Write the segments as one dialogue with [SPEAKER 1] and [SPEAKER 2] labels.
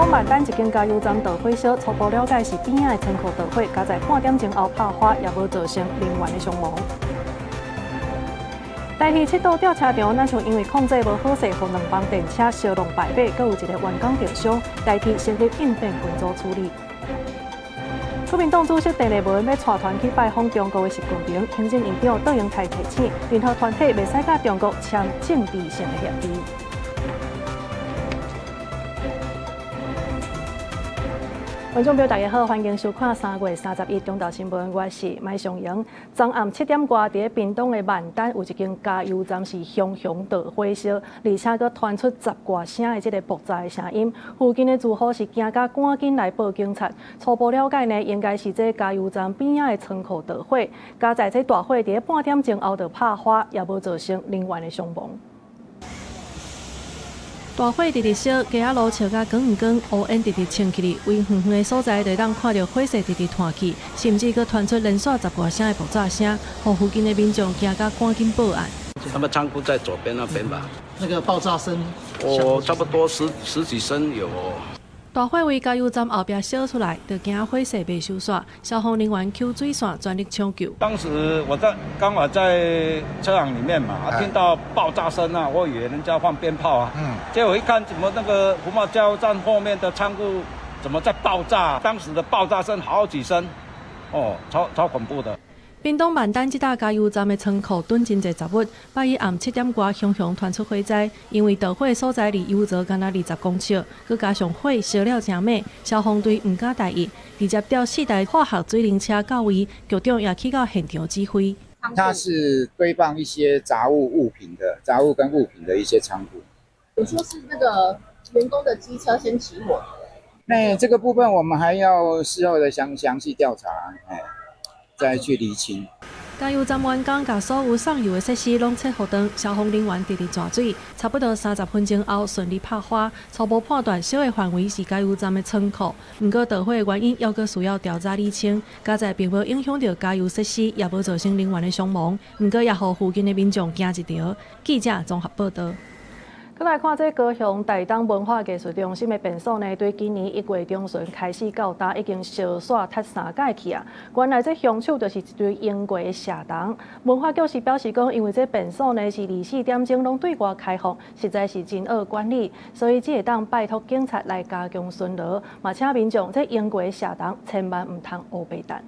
[SPEAKER 1] 東萬丹一間加油站著火燒，初步了解是邊仔的倉庫著火，加在半點鐘後拍火，也無造成人員的傷亡。台鐵七堵吊車場，若像因為控制無好勢，予兩班電車燒弄敗火，閣有一個員工著傷，台鐵成立應變群組處理。國民黨主席鄭麗文欲帶團去拜訪中國的習近平，行政院長卓榮泰提醒，任何團體袂使佮中國簽政治性的協議。觀眾朋友，大家好，歡迎收看3月31中晝新聞，我是麥尚瑩。昨暗7點外，佇屏東的萬丹有一間加油站是熊熊著火燒，而且閣傳出十外聲的這个爆炸的聲音。附近的住戶是驚甲趕緊來報警察。初步了解呢，應該是這加油站邊仔的倉庫著火，加在這大火佇半點鐘後就拍火，也無造成人員的傷亡。大火直直燒，街仔路燒甲光光，烏煙直直衝起來，位遠遠的所在就會當看著火勢直直湠去，甚至閣傳出連續十外聲的爆炸聲，予附近的民眾驚甲趕緊報案。
[SPEAKER 2] 他們倉庫在左邊那邊吧？
[SPEAKER 3] 那個爆炸聲，
[SPEAKER 2] 哦，差不多十幾聲有。
[SPEAKER 1] 大火位加油站後壁燒出來，就驚火勢袂收煞，消防人員抾水線全力搶救。
[SPEAKER 4] 當時我在剛好在車行裡面嘛，聽到爆炸聲啊，我以為人家放鞭炮啊。結果一看，怎麼那個福茂加油站後面的倉庫怎麼在爆炸？當時的爆炸聲好幾聲，哦，超恐怖的。
[SPEAKER 1] 屏東萬丹這搭加油站的倉庫囤真濟雜物，拜一暗7點外熊熊傳出火災，因為著火所在離油槽干焦20公尺，閣加上火燒了誠猛，消防隊毋敢大意，直接調四台化學水冷車到位，局長也去到現場指揮。
[SPEAKER 5] 它是堆放一些雜物物品的雜物跟物品的一些倉庫。
[SPEAKER 6] 你說是那個員工的機車先起火？
[SPEAKER 5] 那這個部分我們還要事後的詳細調查，哎。再去釐清。
[SPEAKER 1] 加油站員工共所有送油的設施攏切予斷，消防人員直直湠水，差不多30分鐘後順利拍火。初步判斷燒的範圍是加油站的倉庫，毋過著火的原因猶閣需要調查釐清。佳哉並無影響著加油設施，也無造成人員的傷亡，毋過也予附近的民眾驚一趒。記者綜合報導。閣來看這高雄大東文化藝術中心的便所呢，對今年1月中旬開始到今已經燒煞踢三擺去啊。原來這兇手就是一對英國的社童。文化局是表示講，因為這便所呢是24點鐘攏對外開放，實在是真惡管理，所以只會當拜託警察來加強巡邏，嘛請民眾這英國的社童千萬毋通烏白等。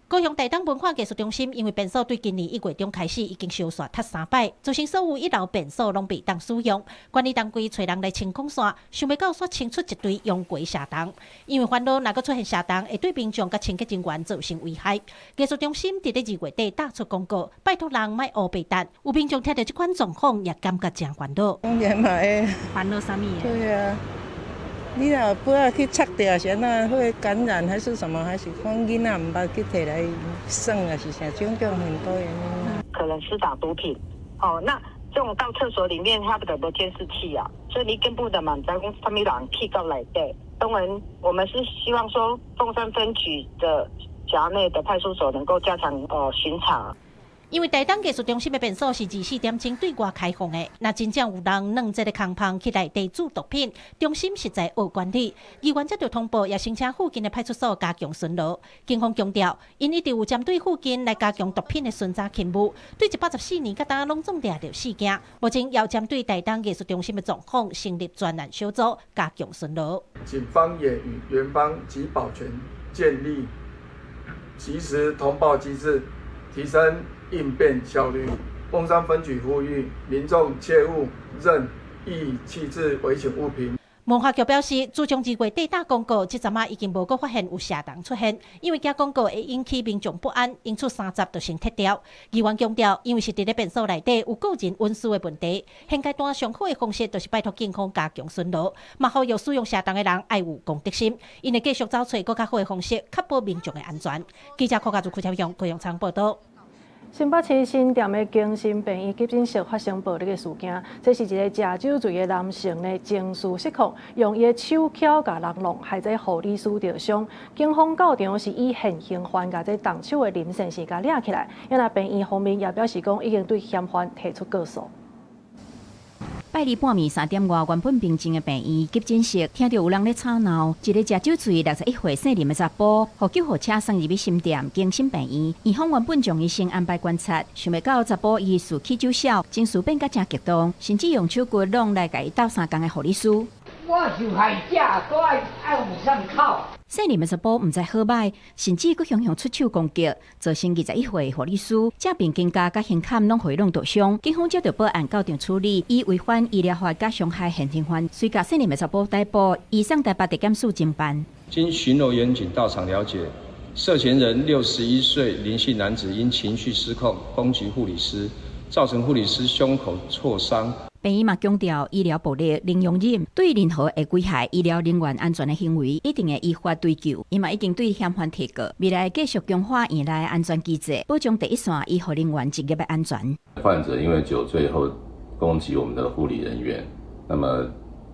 [SPEAKER 7] 高雄大東文化藝術中心因為便所對今年1月中開始已經燒煞踢三擺，造成所有一樓便所攏袂當使用。管理單位揣人來清空線，想袂到煞清出一堆陽過社童。因為煩惱若閣出現社童，會對民眾佮清潔人員造成危害。藝術中心佇咧2月底打出公告，拜託人莫烏白等。有民眾聽著這款狀況，也感覺誠煩惱。
[SPEAKER 8] 當然嘛會
[SPEAKER 7] 煩惱啥物？
[SPEAKER 8] 對啊。你若不要去擦著，是按怎會感染還是什麼？還是講囡仔毋捌去提來耍啊？是啥？種種很多原因。
[SPEAKER 9] 可能施打毒品，哦，那這種到廁所裡面，他不得無監視器啊，所以你根本就嘛毋知講啥物人去到內底。當然，我們是希望說鳳山分局的轄內的派出所能夠加強巡查。
[SPEAKER 7] 因為大東藝術中心的便所是24點鐘對外開放的，若真正有人弄這个空芳去內底煮毒品，中心實在惡管理。議員接著通報，也申請附近的派出所加強巡邏。警方強調，𪜶一直有針對附近來加強毒品的巡查勤務。對114年到今攏總掠著四件，目前要針對大東藝術中心的狀況成立專案小組，加強巡邏。
[SPEAKER 10] 警方也與園方及保全建立即時通報機制，提升應變效率。鳳山分局呼籲民眾切勿任意棄置危險物品。
[SPEAKER 7] 文化局表示，自從2月底打公告，這陣仔已經無閣發現有社童出現，因為驚廣告會引起民眾不安，因此30就先撤掉。議員強調，因為是佇咧便所內底有個人隱私的問題，現階段上好的方式就是拜託警方加強巡邏，嘛呼籲使用社童的人愛有公德心，𪜶會繼續找揣閣較好的方式，確保民眾的安全。記者柯家祖、柯超勇、高雄倉報導。
[SPEAKER 1] 新北市新店的精神病院急診室發生暴力的事件，這是一个食酒醉的男性呢，情緒失控，用伊的手蹺共人弄，害這護理師著傷。警方到場是以現行犯共這動手的林先生共掠起來。啊，若病院方面也表示講，已經對嫌犯提出告訴。
[SPEAKER 3] 拜二半暝3點外，原本平靜的病院急診室，聽著有人咧吵鬧，一个食酒醉61歲姓林的查埔，予救護車送入去新店京心病院。院方原本將伊先安排觀察，想袂到查埔意識起酒痟，情緒變甲誠激動，甚至用手骨攏來共伊鬥相仝的護理師。
[SPEAKER 11] 我受害者，閣愛愛有啥物口？
[SPEAKER 3] 姓林的查埔毋知好䆀，甚至閣雄雄出手攻擊，造成21歲護理師這邊肩胛佮胸坎攏予伊弄著傷。警方接著報案到場處理，以違反醫療法佮傷害現行犯，隨共姓林的查埔逮捕，移送台北地檢署偵辦。
[SPEAKER 12] 經巡邏員警到場了解，涉嫌人61歲林姓男子因情緒失控攻擊護理師，造成護理師胸口挫傷。
[SPEAKER 3] 病院嘛強調，醫療暴力零容忍，對任何會危害醫療人員安全的行為，一定會依法追究。伊嘛已經對嫌犯提告，未來繼續強化院內安全機制，保障第一線醫護人員職業的安全。
[SPEAKER 13] 患者因為酒醉後攻擊我們的護理人員，那麼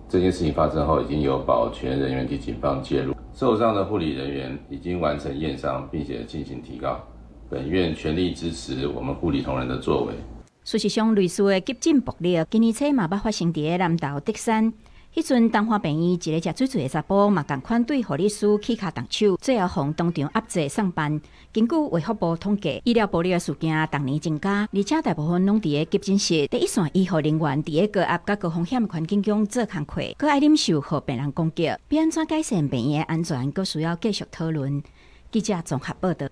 [SPEAKER 13] 這件事情發生後，已經有保全人員及警方介入，受傷的護理人員已經完成驗傷，並且進行提告。本院全力支持我們護理同仁的作為。
[SPEAKER 3] 事實上，類似的急診暴力，今年初嘛捌發生佇咧南投竹山。彼陣東華病院一个食酒醉的查埔嘛，仝款對護理師起跤動手，最後予當場壓制送辦。根據衛福部統計，醫療暴力的事件逐年增加，而且大部分攏佇咧急診室第一線醫護人員佇咧高壓佮高風險的環境中做工課，閣愛忍受予病人攻擊，欲按怎改善病院的安全，閣需要繼續討論。記者綜合報導。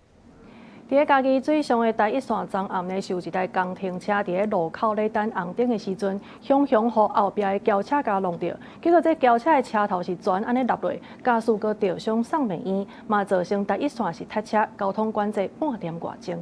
[SPEAKER 1] 佇咧嘉義水上的台一線昨暗呢，是有一台工程車佇咧路口咧等紅燈的時陣，雄雄予後壁的轎車共挵著，結果這轎車的車頭是全按呢落落，駕駛閣著傷送病院，嘛造成台一線是塞車，交通管制半點外鐘。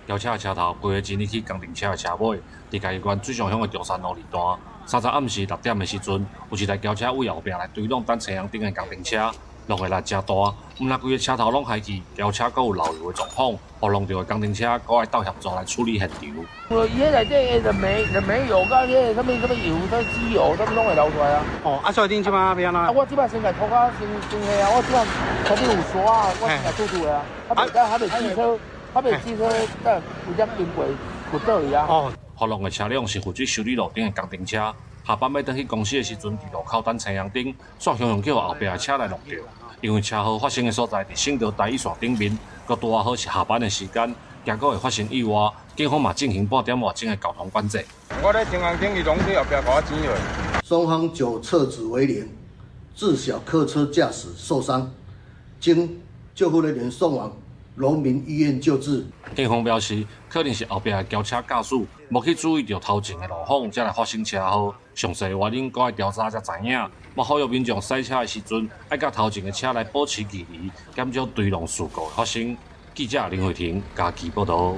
[SPEAKER 14] 轎車的車頭規个擠入去工程車的車尾，佇嘉義縣水上鄉的中山路二段，30暗時6點的時陣，有一台轎車對後壁來追挵等青紅燈的工程車。落的力誠大，毋但規个車頭攏開去，轎車閣有漏油的狀況，予挵著的工程車閣愛鬥協助來處理現場。
[SPEAKER 15] 伊彼內底的煤油佮彼个啥物啥物油、啥物機油，啥物攏會流出來啊。
[SPEAKER 16] 哦，啊，所以恁這擺欲按怎？
[SPEAKER 15] 啊，我這擺先共拖甲先先彼啊，我這擺前面有沙啊，我先共吐吐的啊。啊，還袂汽車，還袂汽車，等有點經過骨倒去啊。
[SPEAKER 14] 哦，予挵的車輛是負責修理路頂的工程車，下班欲轉去公司的時陣，佇路口等青紅燈，煞雄雄叫後壁的車來挵著。因為車禍發生的所在佇省道台一線頂面，閣拄仔好是下班的時間，驚閣會發生意外，警方嘛進行半點外鐘的交通管制。
[SPEAKER 17] 我咧青紅燈，伊攏對後壁共我擠落。
[SPEAKER 18] 雙方酒測值為零，自小客車駕駛受傷，經救護人員送往榮民醫院救治。
[SPEAKER 14] 警方表示，可能是後壁的轎車駕駛無去注意著頭前的路況，才來發生車禍。詳細原因閣愛調查才知影。嘛，呼籲民眾駛車的時陣，愛佮頭前的車來保持距離，減少追挵事故的發生。記者林慧婷嘉義報導。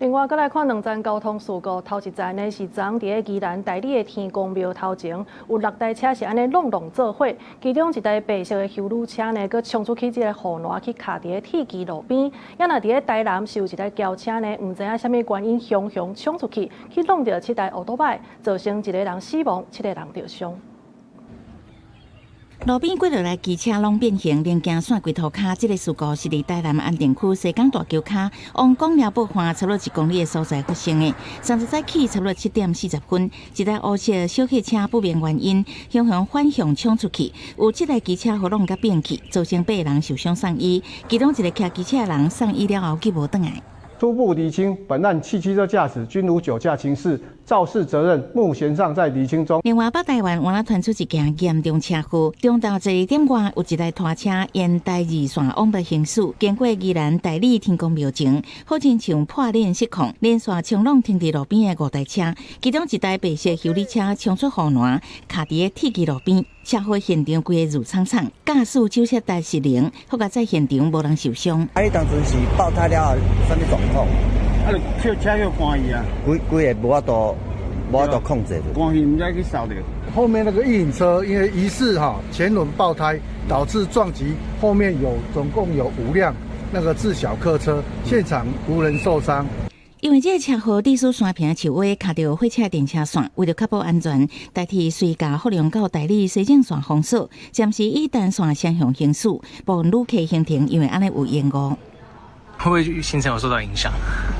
[SPEAKER 1] 另外，閣來看兩站交通事故。頭一站呢是昨佇咧宜蘭大里的天公廟頭前，有六台車是按呢挵挵做伙，其中一台白色的休旅車呢，閣衝出去這个護欄去卡佇咧鐵枝路邊。也若佇咧台南是有一台轎車呢，毋知影啥物原因，雄雄衝出去，去挵著七台歐多擺，造成一個人死亡，七個人著傷。
[SPEAKER 19] 路邊過落來機車攏變形，零件散規塗跤。這个事故是佇台南安定區西港大橋跤往貢寮埔岸差不多1公里的所在發生的。30早起差不多7點40分，一台烏色小客車不明原因，雄雄反向衝出去，有七台機車予挵甲變去，造成八個人受傷送醫，其中一個騎機車的人送醫了後去無轉來。
[SPEAKER 20] 初步釐清，本案汽機車駕駛均無酒駕情事，肇事責任目前尚在釐清中。
[SPEAKER 19] 另外，北台灣原來傳出一件嚴重車禍，中晝12點外有一台拖車沿台二線往北行駛，經過宜蘭大里天公廟前，好親像破鏈失控，連續衝挵停佇路邊的五台車，其中一台白色休旅車衝出護欄，卡佇咧鐵枝路邊，車禍現場規个霧氅氅，駕駛酒測值失靈，好佳哉現場無人受傷。
[SPEAKER 21] 啊，你當陣是爆胎了後，啥物狀況？
[SPEAKER 22] 啊，就車車去關去啊，
[SPEAKER 21] 規規个無法度，無法度控制。
[SPEAKER 22] 關去毋知去掃著。
[SPEAKER 23] 後面那個一引車因為疑似哈前輪爆胎，導致撞擊後面有總共有5輛那個自小客車，現場無人受傷。
[SPEAKER 19] 因為這个車禍，致使山坪樹尾卡著火車電車線，為著確保安全，台鐵隨共福隆到大里西正線封鎖，暫時以單線雙向行駛，部分旅客行程因為按呢有延誤。
[SPEAKER 2] 會不會行程有受到影響？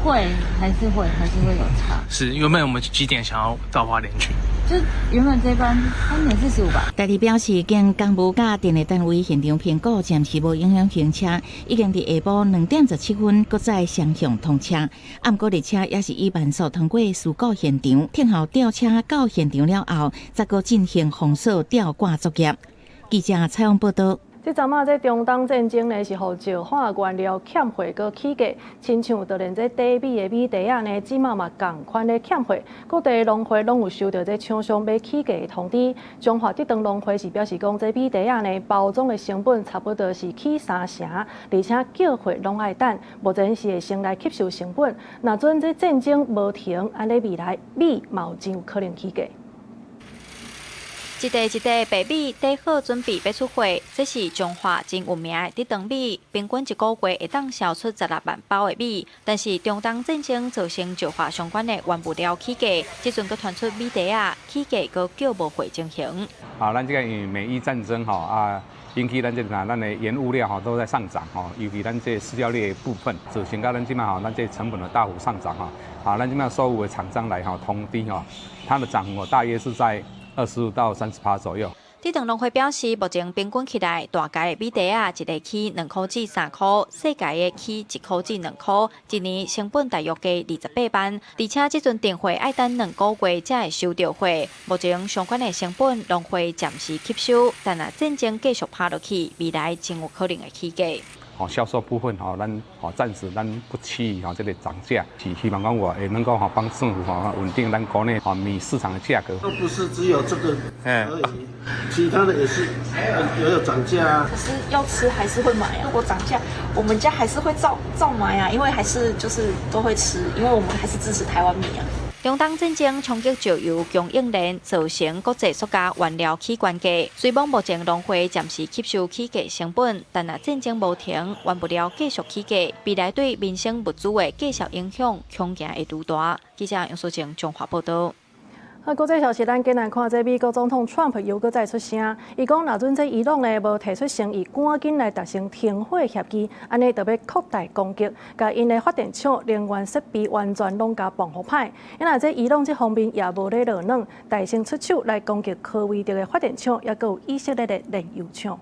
[SPEAKER 4] 會，還是會有差。
[SPEAKER 2] 是，原本我們幾點想要到花蓮去？
[SPEAKER 4] 就原本這班3點45吧。
[SPEAKER 19] 台鐵表示，經工務佮電力單位現場評估，暫時無影響行車，已經佇下晡2點17分閣再雙向通車。啊，毋過列車也是以慢速通過事故現場，聽候吊車到現場了後，才閣進行封鎖吊掛作業。記者採訪報道。
[SPEAKER 1] 這陣仔這中東戰爭呢，是予石化原料欠貨閣起價，親像就連這低米的米袋仔呢，這馬嘛仝款咧欠貨，各地農會攏有收到這廠商欲起價的通知。彰化德長農會是表示講，這米袋仔呢包裝的成本差不多是起三成，而且叫貨攏愛等，目前是會先來吸收成本。若準這戰爭無停，按呢未來米嘛有真有可能起價。
[SPEAKER 16] 一袋一袋白米貯好準備欲出貨，這是彰化真有名的德長米，平均一個月會當銷出16萬包的米。但是中東戰爭造成石化相關的原物料起價，這陣閣傳出米袋仔起價閣叫無貨情形。
[SPEAKER 24] 啊，咱這個因為美伊戰爭吼啊，引起咱這個咱的原物料吼都在上漲吼，尤其咱這飼料類的部分，造成到咱這馬吼，咱這成本的大幅上漲吼。啊，咱這馬所有的廠商來吼通知吼，它的漲幅大約是在25到30%左右。
[SPEAKER 16] 德長農會表示，目前平均起來，大家的米袋仔一个起2塊至3塊，細家的起1塊至2塊，一年成本大約加28萬。而且這陣訂貨愛等2個月才會收著貨，目前相關的成本農會暫時吸收，但若戰爭繼續拍落去，未來真有可能會起價。
[SPEAKER 24] 哦，銷售部分吼，咱吼暫時咱不期吼這個漲價，是希望講我會能夠吼幫政府吼穩定咱國內吼米市場的價格。
[SPEAKER 18] 都不是只有這個而已，其他的也是也有漲價啊。
[SPEAKER 25] 可是要吃還是會買啊，如果漲價，我們家還是會照照買啊，因為還是就是都會吃，因為我們還是支持台灣米啊。
[SPEAKER 16] 中東戰爭衝擊石油供應鏈，造成國際塑膠原料起懸價。雖罔目前農會暫時吸收起價成本，但若戰爭無停，原物料繼續起價，未來對民生物資的價數影響恐驚會愈大。記者楊淑靜彰化報導。
[SPEAKER 1] 啊，國際消息，咱今來看這美國總統川普又閣再出聲，伊講若準這伊朗呢無提出誠意，趕緊來達成停火協議，按呢就欲擴大攻擊，共𪜶的發電廠、能源設備完全攏共磅予歹。因為這伊朗這方面也無咧落軟，大聲出手來攻擊科威特的發電廠，抑閣有以色列的煉油廠。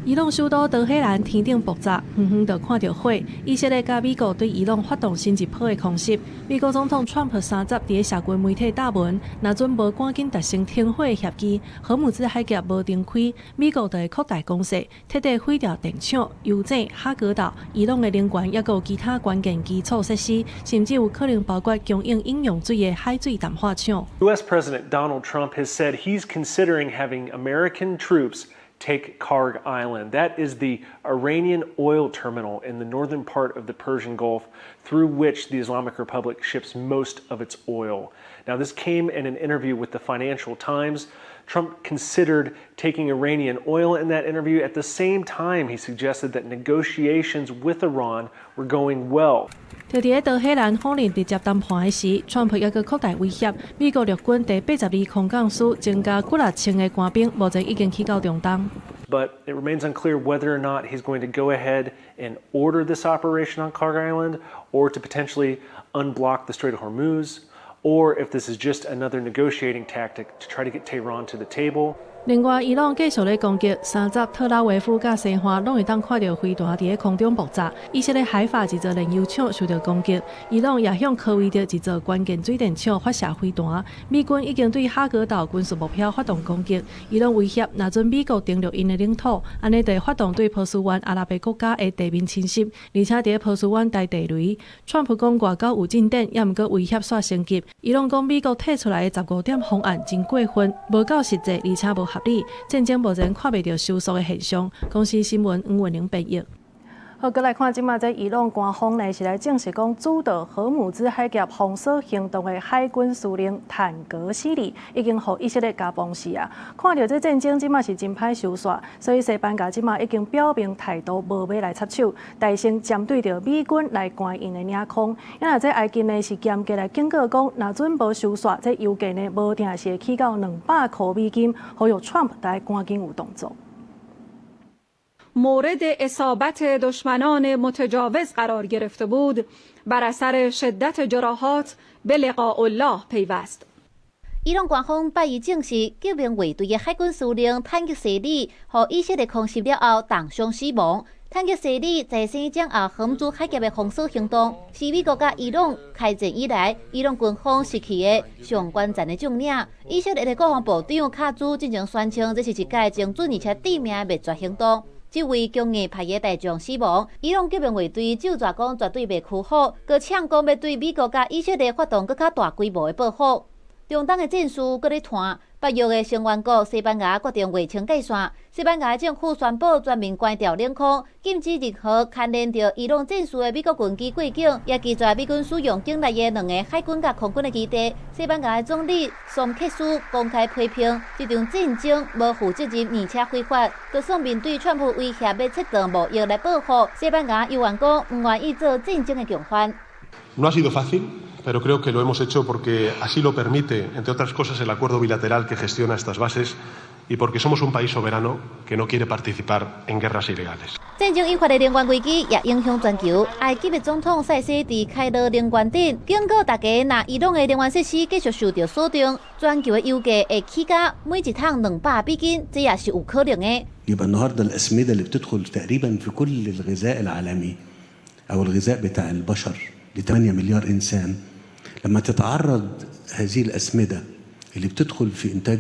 [SPEAKER 1] 伊朗首都德黑蘭天頂爆炸，遠遠就看著火。以色列佮美國對伊朗發動新一波的空襲。美國總統川普30佇社群媒體貼文，若準無趕緊達成停火協議，荷姆茲海峽無重開，美國就會擴大攻勢，徹底毀掉電廠、油井、哈格島、伊朗的能源，抑閣有其他關鍵基礎設施，甚至有可能包括供應飲用水的海水淡化廠。
[SPEAKER 26] U.S. President Donald Trump has said he's considering having American troops take Kharg Island. That is the Iranian oil terminal in the northern part of the Persian Gulf through which the Islamic Republic ships most of its oil. Now, this came in an interview with the Financial Times. Trump considered taking Iranian oil in that interview. At the same time, he suggested that negotiations with Iran were going well.
[SPEAKER 1] 就佇咧德黑蘭否認直接談判的時，川普猶閣擴大威脅，美國陸軍第82空降師增加幾若千个官兵，目前已經去到中東。
[SPEAKER 26] But it remains unclear whether or not he's going to go ahead and order this operation on Kharg Island or to potentially unblock the Strait of Hormuz, or if this is just another negotiating tactic to try to get Tehran to the table.
[SPEAKER 1] 另外，伊朗繼續咧攻擊30特拉維夫佮西岸，攏會當看著飛彈佇咧空中爆炸。以色列海法一座煉油廠受著攻擊，伊朗也向科威特一座關鍵水電廠發射飛彈。美軍已經對哈格島軍事目標發動攻擊。伊朗威脅，若準美國登陸𪜶的領土，按呢就會發動對波斯灣阿拉伯國家的地面侵襲，而且佇咧波斯灣埋地雷。川普講外交有進展，猶毋過威脅煞升級。伊朗講美國提出來的15點方案真過分，無夠實際，而且無合理。戰爭目前看袂著收束的現象。公視新聞黃文玲編譯。好，閣來看這馬這伊朗官方呢是來證實講，主導荷姆茲海峽封鎖行動的海軍司令坦格西里已經予以色列共磅死啊！看著這戰爭這馬是真歹收煞，所以西班牙這馬已經表明態度，無欲來插手，大聲針對著美軍來關𪜶的領空。因為這埃及呢是嚴格來警告講，若準無收煞，這油價呢無定是會起到200塊美金，呼籲川普來趕緊有動作。
[SPEAKER 5] مورد اصابت دشمنان متجاوز قرار گرفته بود، بر اثر شدت جراحات به لقاء الله پیوست。
[SPEAKER 6] 伊朗官方拜一證實，革命衛隊的海軍司令坦吉西里，予以色列空襲了後重傷死亡。坦吉西里在生掌握荷姆茲海峽的封鎖行動，是美國佮伊朗開戰以來，伊朗軍方失去的上關鍵的將領。以色列的國防部長卡茲進前宣稱，這是一屆精準而且致命的滅絕行動。這位強硬派的大將死亡，伊朗革命衛隊就跩講絕對袂屈服，閣嗆講欲對美國佮以色列發動閣較大規模的報復。中東的戰事閣咧湠，北約的成員國西班牙決定劃清界線。西班牙政府宣布全面關掉領空，禁止任何牽連著伊朗戰事的美國軍機過境，也拒絕美軍使用境內的兩个海軍佮空軍的基地。西班牙的總理桑切斯公開批評這場戰爭無負責任，而且非法。就算面對川普威脅欲切斷貿易來報復，西班牙猶原講毋願意做戰爭的共犯。
[SPEAKER 7] No ha sido fácil, pero creo que lo hemos hecho porque así lo permite, entre otras cosas, el acuerdo bilateral que gestiona estas bases y porque somos un país soberano que no quiere participar en guerras ilegales.
[SPEAKER 6] 戰爭引發的能源危機也影響全球。埃及的總統塞西佇開羅能源頂警告大家，若伊朗的能源設施繼續受著鎖定，全球的油價會起到每一桶200美金，這也是有可能的。
[SPEAKER 8] يبقى النهارده الأسمدة اللي بتدخل تقريبا في كل الغذاء العالمي أو الغذاء بتاع البشر ل 8 مليار إنسان، لما تتعرض هذه الأسمدة اللي بتدخل في إنتاج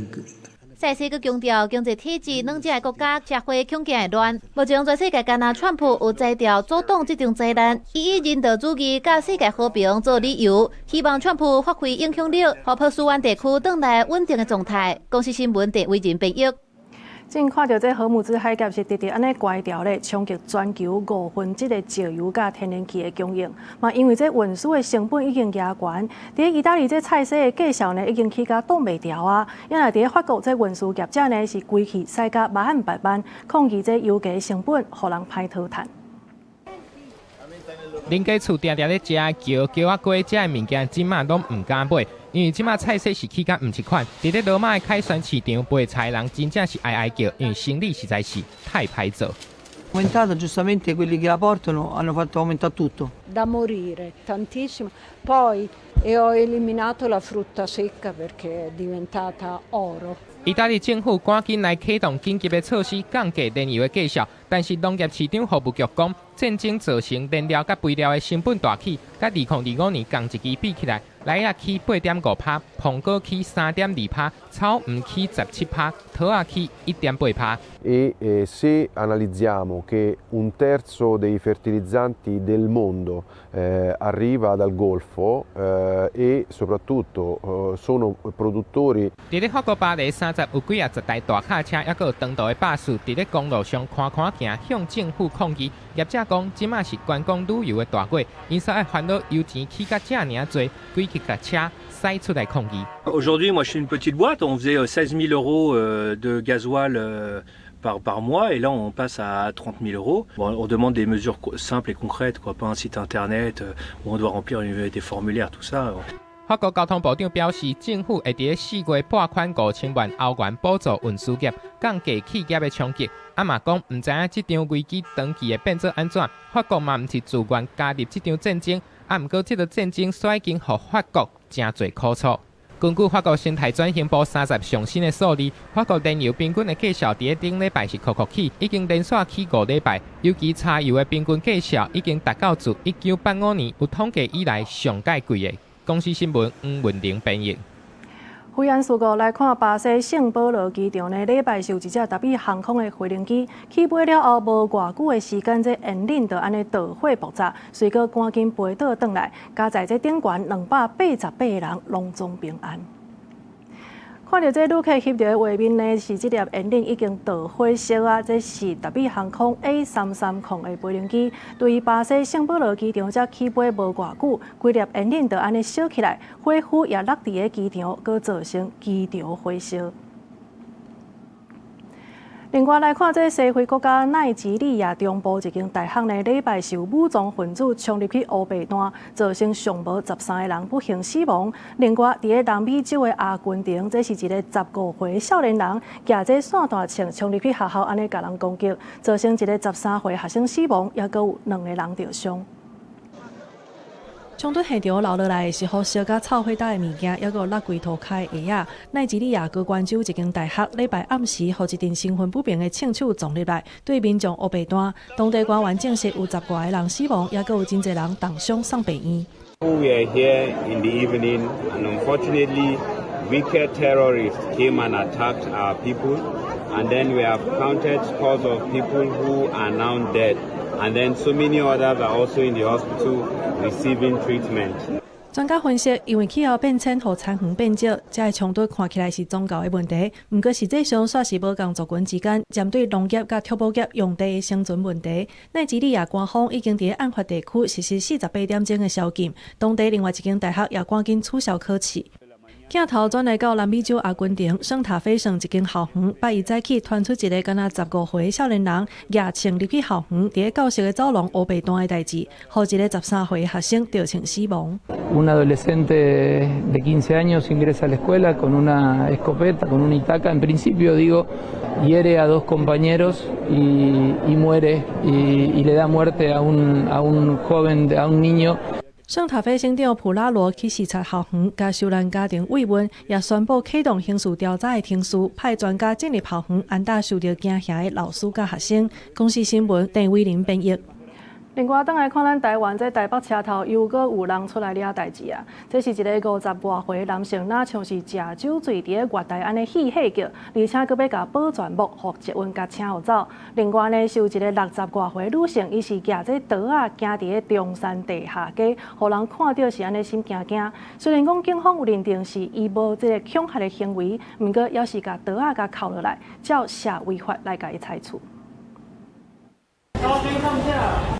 [SPEAKER 6] 塞西閣強調，經濟體制兩者的國家社會恐驚會亂。目前全世界干焦川普有才調阻擋這場災難，伊以人道主義佮世界和平做理由，希望川普發揮影響力，予波斯灣地區轉來穩定的狀態。公視新聞鄭偉仁編譯。
[SPEAKER 1] 正看著這荷姆茲海峽是直直按呢關掉咧，衝擊全球1/5的石油佮天然氣的供應。嘛，因為這運輸的成本已經加懸，佇意大利這菜市的價數呢已經起價擋袂牢啊！因為佇法國這運輸業者呢是規氣駛甲萬按八萬，抗議這油價成本，予人歹討趁。
[SPEAKER 9] 恁家厝定定咧食蕎蕎仔粿，這个物件這馬攏毋敢買，因為這馬菜市是起甲毋一款。佇咧羅馬的凱旋市場賣菜人真正是哀哀叫，因為生理實在是太歹做。
[SPEAKER 10] Aumentato giustamente, quelli che la portano hanno fatto aumentare tutto.
[SPEAKER 27] Da morire, tantissimo. Poi e ho eliminato la frutta secca perché è diventata oro.
[SPEAKER 9] 意大利政府趕緊來啟動緊急的措施，降低燃油的價數。但是農業市場服務局講，戰爭造成燃料佮肥料的成本大起，佮2025年仝一期比起來，梨仔起8.5趴，蘋果起3.2趴，草莓起17趴，桃仔起1.8趴。
[SPEAKER 28] E se analizziamo che un terzo dei fertilizzanti del mondo arriva dal Golfo e soprattutto sono produttori。
[SPEAKER 9] 佇咧法國巴黎三十有幾仔十台大卡車，抑閣有長途的巴士，佇咧公路上寬寬行，向政府抗議。業者講，這馬是觀光旅遊的大月，𪜶煞愛煩惱油錢起甲遮爾濟，規氣共車駛出來抗議。
[SPEAKER 29] Aujourd'hui, moi, je suis une petite boîte, on faisait 16 000 euros de gasoil par mois et là on passe à 30 000 euros. Bon, on demande des mesures simples et concrètes, quoi, pas un site internet où on doit remplir des formulaires, tout ça.
[SPEAKER 9] 法國交通部長表示，政府會佇咧4月撥款5000萬歐元補助運輸業，降低企業的衝擊。啊嘛講，毋知影這場危機長期會變做按怎？法國嘛毋是自願加入這場戰爭，啊毋過這个戰爭煞已經予法國誠濟苦楚。根據法國生態轉型部三十上新的數字，法國燃油平均的價數佇咧頂禮拜是抾抾起，已經連續起5禮拜。尤其柴油的平均價數已經達到自1985年有統計以來上蓋貴的。公視新聞黃文玲編譯。
[SPEAKER 1] 飛安事故來看，巴西聖保羅機場呢，禮拜是有一隻達美航空的飛行機起飛了後，無偌久的時間，這引擎就按呢著火爆炸，隨閣趕緊飛倒轉來，加在這頂懸288個人攏總平安。看著這旅客翕著的畫面呢，是這粒引擎已經著火燒啊！這是達美航空 A330的飛行機，對巴西聖保羅機場才起飛無偌久，規粒引擎就按呢燒起來，火焰也落佇个機場，閣造成機場火燒。另外來看，這西非國家奈及利亞中部一間大學呢，禮拜四有武裝分子衝入去烏白單，造成上無13個人不幸死亡。另外，佇咧南美洲的阿根廷，這是一个15歲少年人，舉這散彈槍衝入去學校，按呢共人攻擊，造成一个13歲學生死亡，猶閣有兩個人著傷。衝突現場留落來的是予燒甲臭火焦的物件，猶閣有落規塗跤的鞋仔。奈及利亞高官州一間大學禮拜暗時，予一陣身份不明的槍手撞入來，對民眾烏白彈。當地官員證實有10外個人死亡，猶閣有真濟人重傷送病院。
[SPEAKER 3] We are here in the evening, and unfortunately, wicked terrorists came and attacked our people, and then we have counted scores of people who are now dead, and then so many others are also in the hospital receiving treatment.
[SPEAKER 1] 專家分析，因為氣候變遷予田園變少，這个衝突看起來是宗教的問題，毋過實際上煞是無仝族群之間針對農業佮畜牧業用地的生存問題。奈及利亞官方已經佇案發地區實施48點鐘的宵禁，當地另外一間大學也趕緊取消考試。鏡頭轉來到南美洲阿根廷聖塔菲省一間校園，拜一早起傳出一个敢若15歲少年人舉槍入去校園，佇咧教室的走廊烏白彈的代誌，予一个13歲學生著槍死亡。
[SPEAKER 11] Un adolescente de 15 años ingresa a la escuela con una escopeta, con una itaca, en principio digo, hiere a dos compañeros y muere y le da muerte a un joven, a un niño.
[SPEAKER 1] 聖塔菲省長普拉羅去視察校園，共受難家庭慰問，也宣布啟動刑事調查的程序，派專家進入校園，安撫受著驚嚇的老師佮學生。公視新聞鄭偉林編譯。另外，轉來看咱台灣這台北車頭又閣有人出來惹代誌啊！這是一个50外歲男性，若像是食酒醉佇咧月台按呢戲戲叫，而且閣欲共保全木予捷運共車予走。另外呢，是有一个60外歲女性，伊是舉這刀仔行佇咧中山地下街，予人看著是按呢心驚驚。雖然講警方有認定是伊無這个恐嚇的行為，毋過猶是共刀仔共銬落來，照社維法來共伊裁處。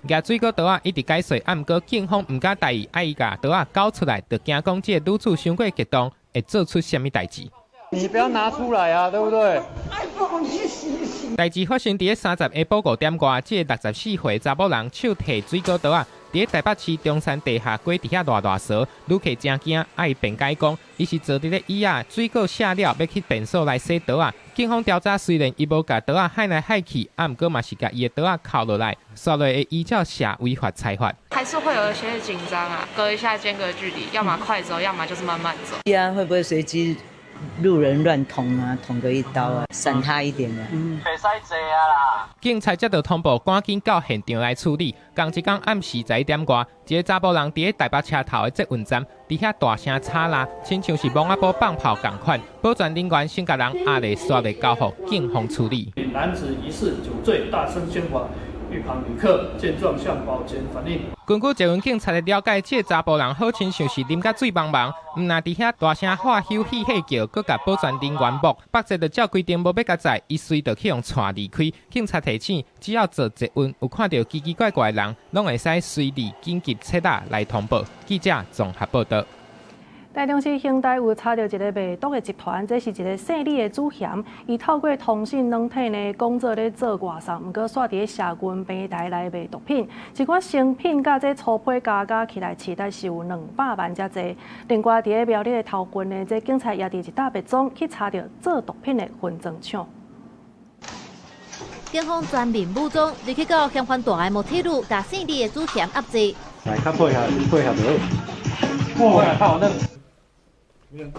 [SPEAKER 9] 舉水果刀仔一直解說，啊，毋過警方毋敢大意，愛伊共刀仔交出來，就驚講這个女子傷過激動，會做出啥物代誌。
[SPEAKER 22] 你不要拿出來啊，對不對？
[SPEAKER 9] 代誌發生佇咧30下晡5點外，這个64歲查某人手提水果刀仔，佇咧台北市中山地下街佇遐賴賴趖，旅客誠驚，啊伊辯解講，伊是坐佇咧椅仔，水果卸了，欲去便所來洗刀仔。警方調查雖然伊無共刀仔害來害去，啊，毋過嘛是共伊的刀仔銬落來，煞落會依照社維法裁罰。
[SPEAKER 12] 還是會有一些緊張啊，隔一下間隔距離，要麼快走，要麼就是慢慢走。
[SPEAKER 13] 對啊，會不會隨機路人亂捅啊，捅個一刀啊，閃他一點啊。
[SPEAKER 2] 袂使坐啊啦！
[SPEAKER 9] 警察接到通報，趕緊到現場來處理。仝一工暗時11點外，一个查埔人佇咧台北車頭的捷運站，佇遐大聲吵鬧，親像是墓仔埔放炮仝款。保全人員先共人押咧，煞咧交予警方處理。
[SPEAKER 14] 男子疑似酒醉，大聲喧譁。一旁旅客見狀向保全反映。
[SPEAKER 9] 根據捷運警察的了解，這个查埔人好親像是啉甲醉茫茫，毋但佇遐大聲喝吼戲戲叫，閣共保全人員摸，北捷就照規定無欲共載，伊隨就去予帶離開。警察提醒，只要坐捷運有看著奇奇怪怪的人，攏會使隨時緊急切仔來通報。記者綜合報導。
[SPEAKER 1] 台中市興大有查著一个賣毒的集團，這是一个姓李的主嫌，伊透過通訊軟體呢，講做咧做外送，毋過煞佇咧社群平台來賣毒品，一寡成品佮這粗批加加起來，市值是有200萬遮濟。另外，佇咧苗栗的頭份呢，這警察也佇一搭別莊去查著做毒品的分裝廠。
[SPEAKER 6] 警方全面武裝，入去到嫌犯蹛的摩鐵路，共姓李的主嫌押制。
[SPEAKER 22] 來，較配合，配合就好。好，那。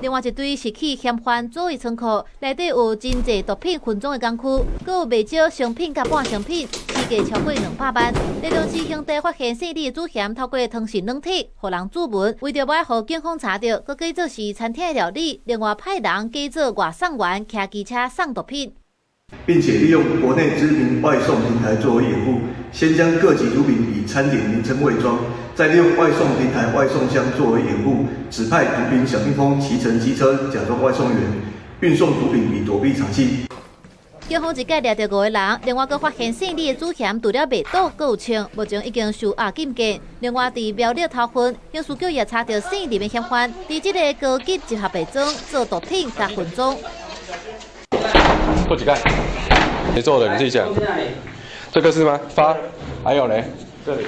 [SPEAKER 6] 另外一堆是去嫌犯作為倉庫，內底有真濟毒品分裝的工具，閣有袂少成品佮半成品，市價超過200萬。台中市興地發現姓李的主嫌透過通訊軟體，予人注文，為著無愛予警方查著，閣假做是餐廳的料理，另外派人假做外送員，騎機車送毒品，
[SPEAKER 15] 並且利用國內知名外送平台作為掩護，先將各級毒品以餐點名稱偽裝，再利用外送平台外送箱作為掩護，指派毒品小蜜蜂騎乘機車假裝外送員，運送毒品以躲避查緝。
[SPEAKER 6] 警方一共掠著五个人，另外閣發現姓李的主嫌除了賣毒，閣有槍，目前已經收押禁見。另外，佇苗栗頭份，刑事局也查著姓林的嫌犯，佇這个高級集合白裝做毒品佮分裝。
[SPEAKER 24] 過一擺。
[SPEAKER 4] 誰做的？你自己講。這個是嗎？發，還有咧，這裡。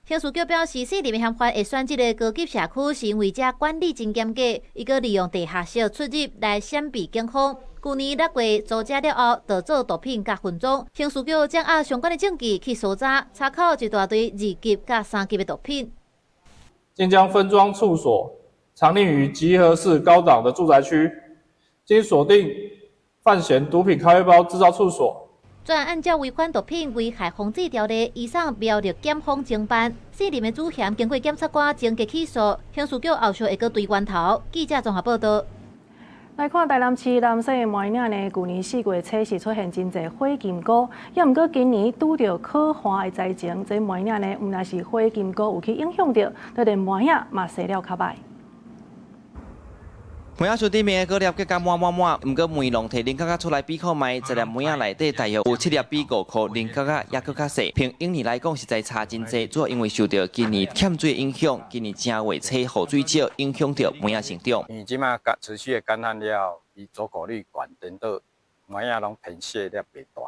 [SPEAKER 6] 刑事局表示，四名嫌犯會選這个高級社區，是因為遮管理真嚴格，伊閣利用地下室出入來閃避警方。舊年六月租遮了後，就做毒品佮分裝。刑事局掌握相關的證據去搜查，查扣一大堆二級佮三級的毒品。
[SPEAKER 16] 現將分裝處所藏匿於集合式高檔的住宅區，經鎖定犯嫌毒品咖啡包製造處所。
[SPEAKER 6] 專案按照違反毒品危害防制條例，移送苗栗檢方偵辦。四名的主嫌經過檢察官偵結起訴，刑事局後續會閣追源頭。記者綜合報道。
[SPEAKER 1] 來看台南市南勢梅嶺呢，舊年四月初是出現真濟火金菇，猶毋過今年拄著可旱的災情，這梅嶺呢，毋但是火金菇有去影響著，就連梅仔嘛生了較䆀。
[SPEAKER 17] 梅仔樹頂面的果粒結甲滿滿滿，毋過梅農提菱角仔出來比看覓，十粒梅仔內底大約有七粒比五箍菱角仔猶閣較細。憑往年來講，實在差真濟，主要因為受著今年欠水影響，今年正月初雨水少，影響著梅仔成長。
[SPEAKER 18] 因為這馬乾持續的乾旱了後，伊座果率懸，顛倒梅仔攏偏細粒袂大，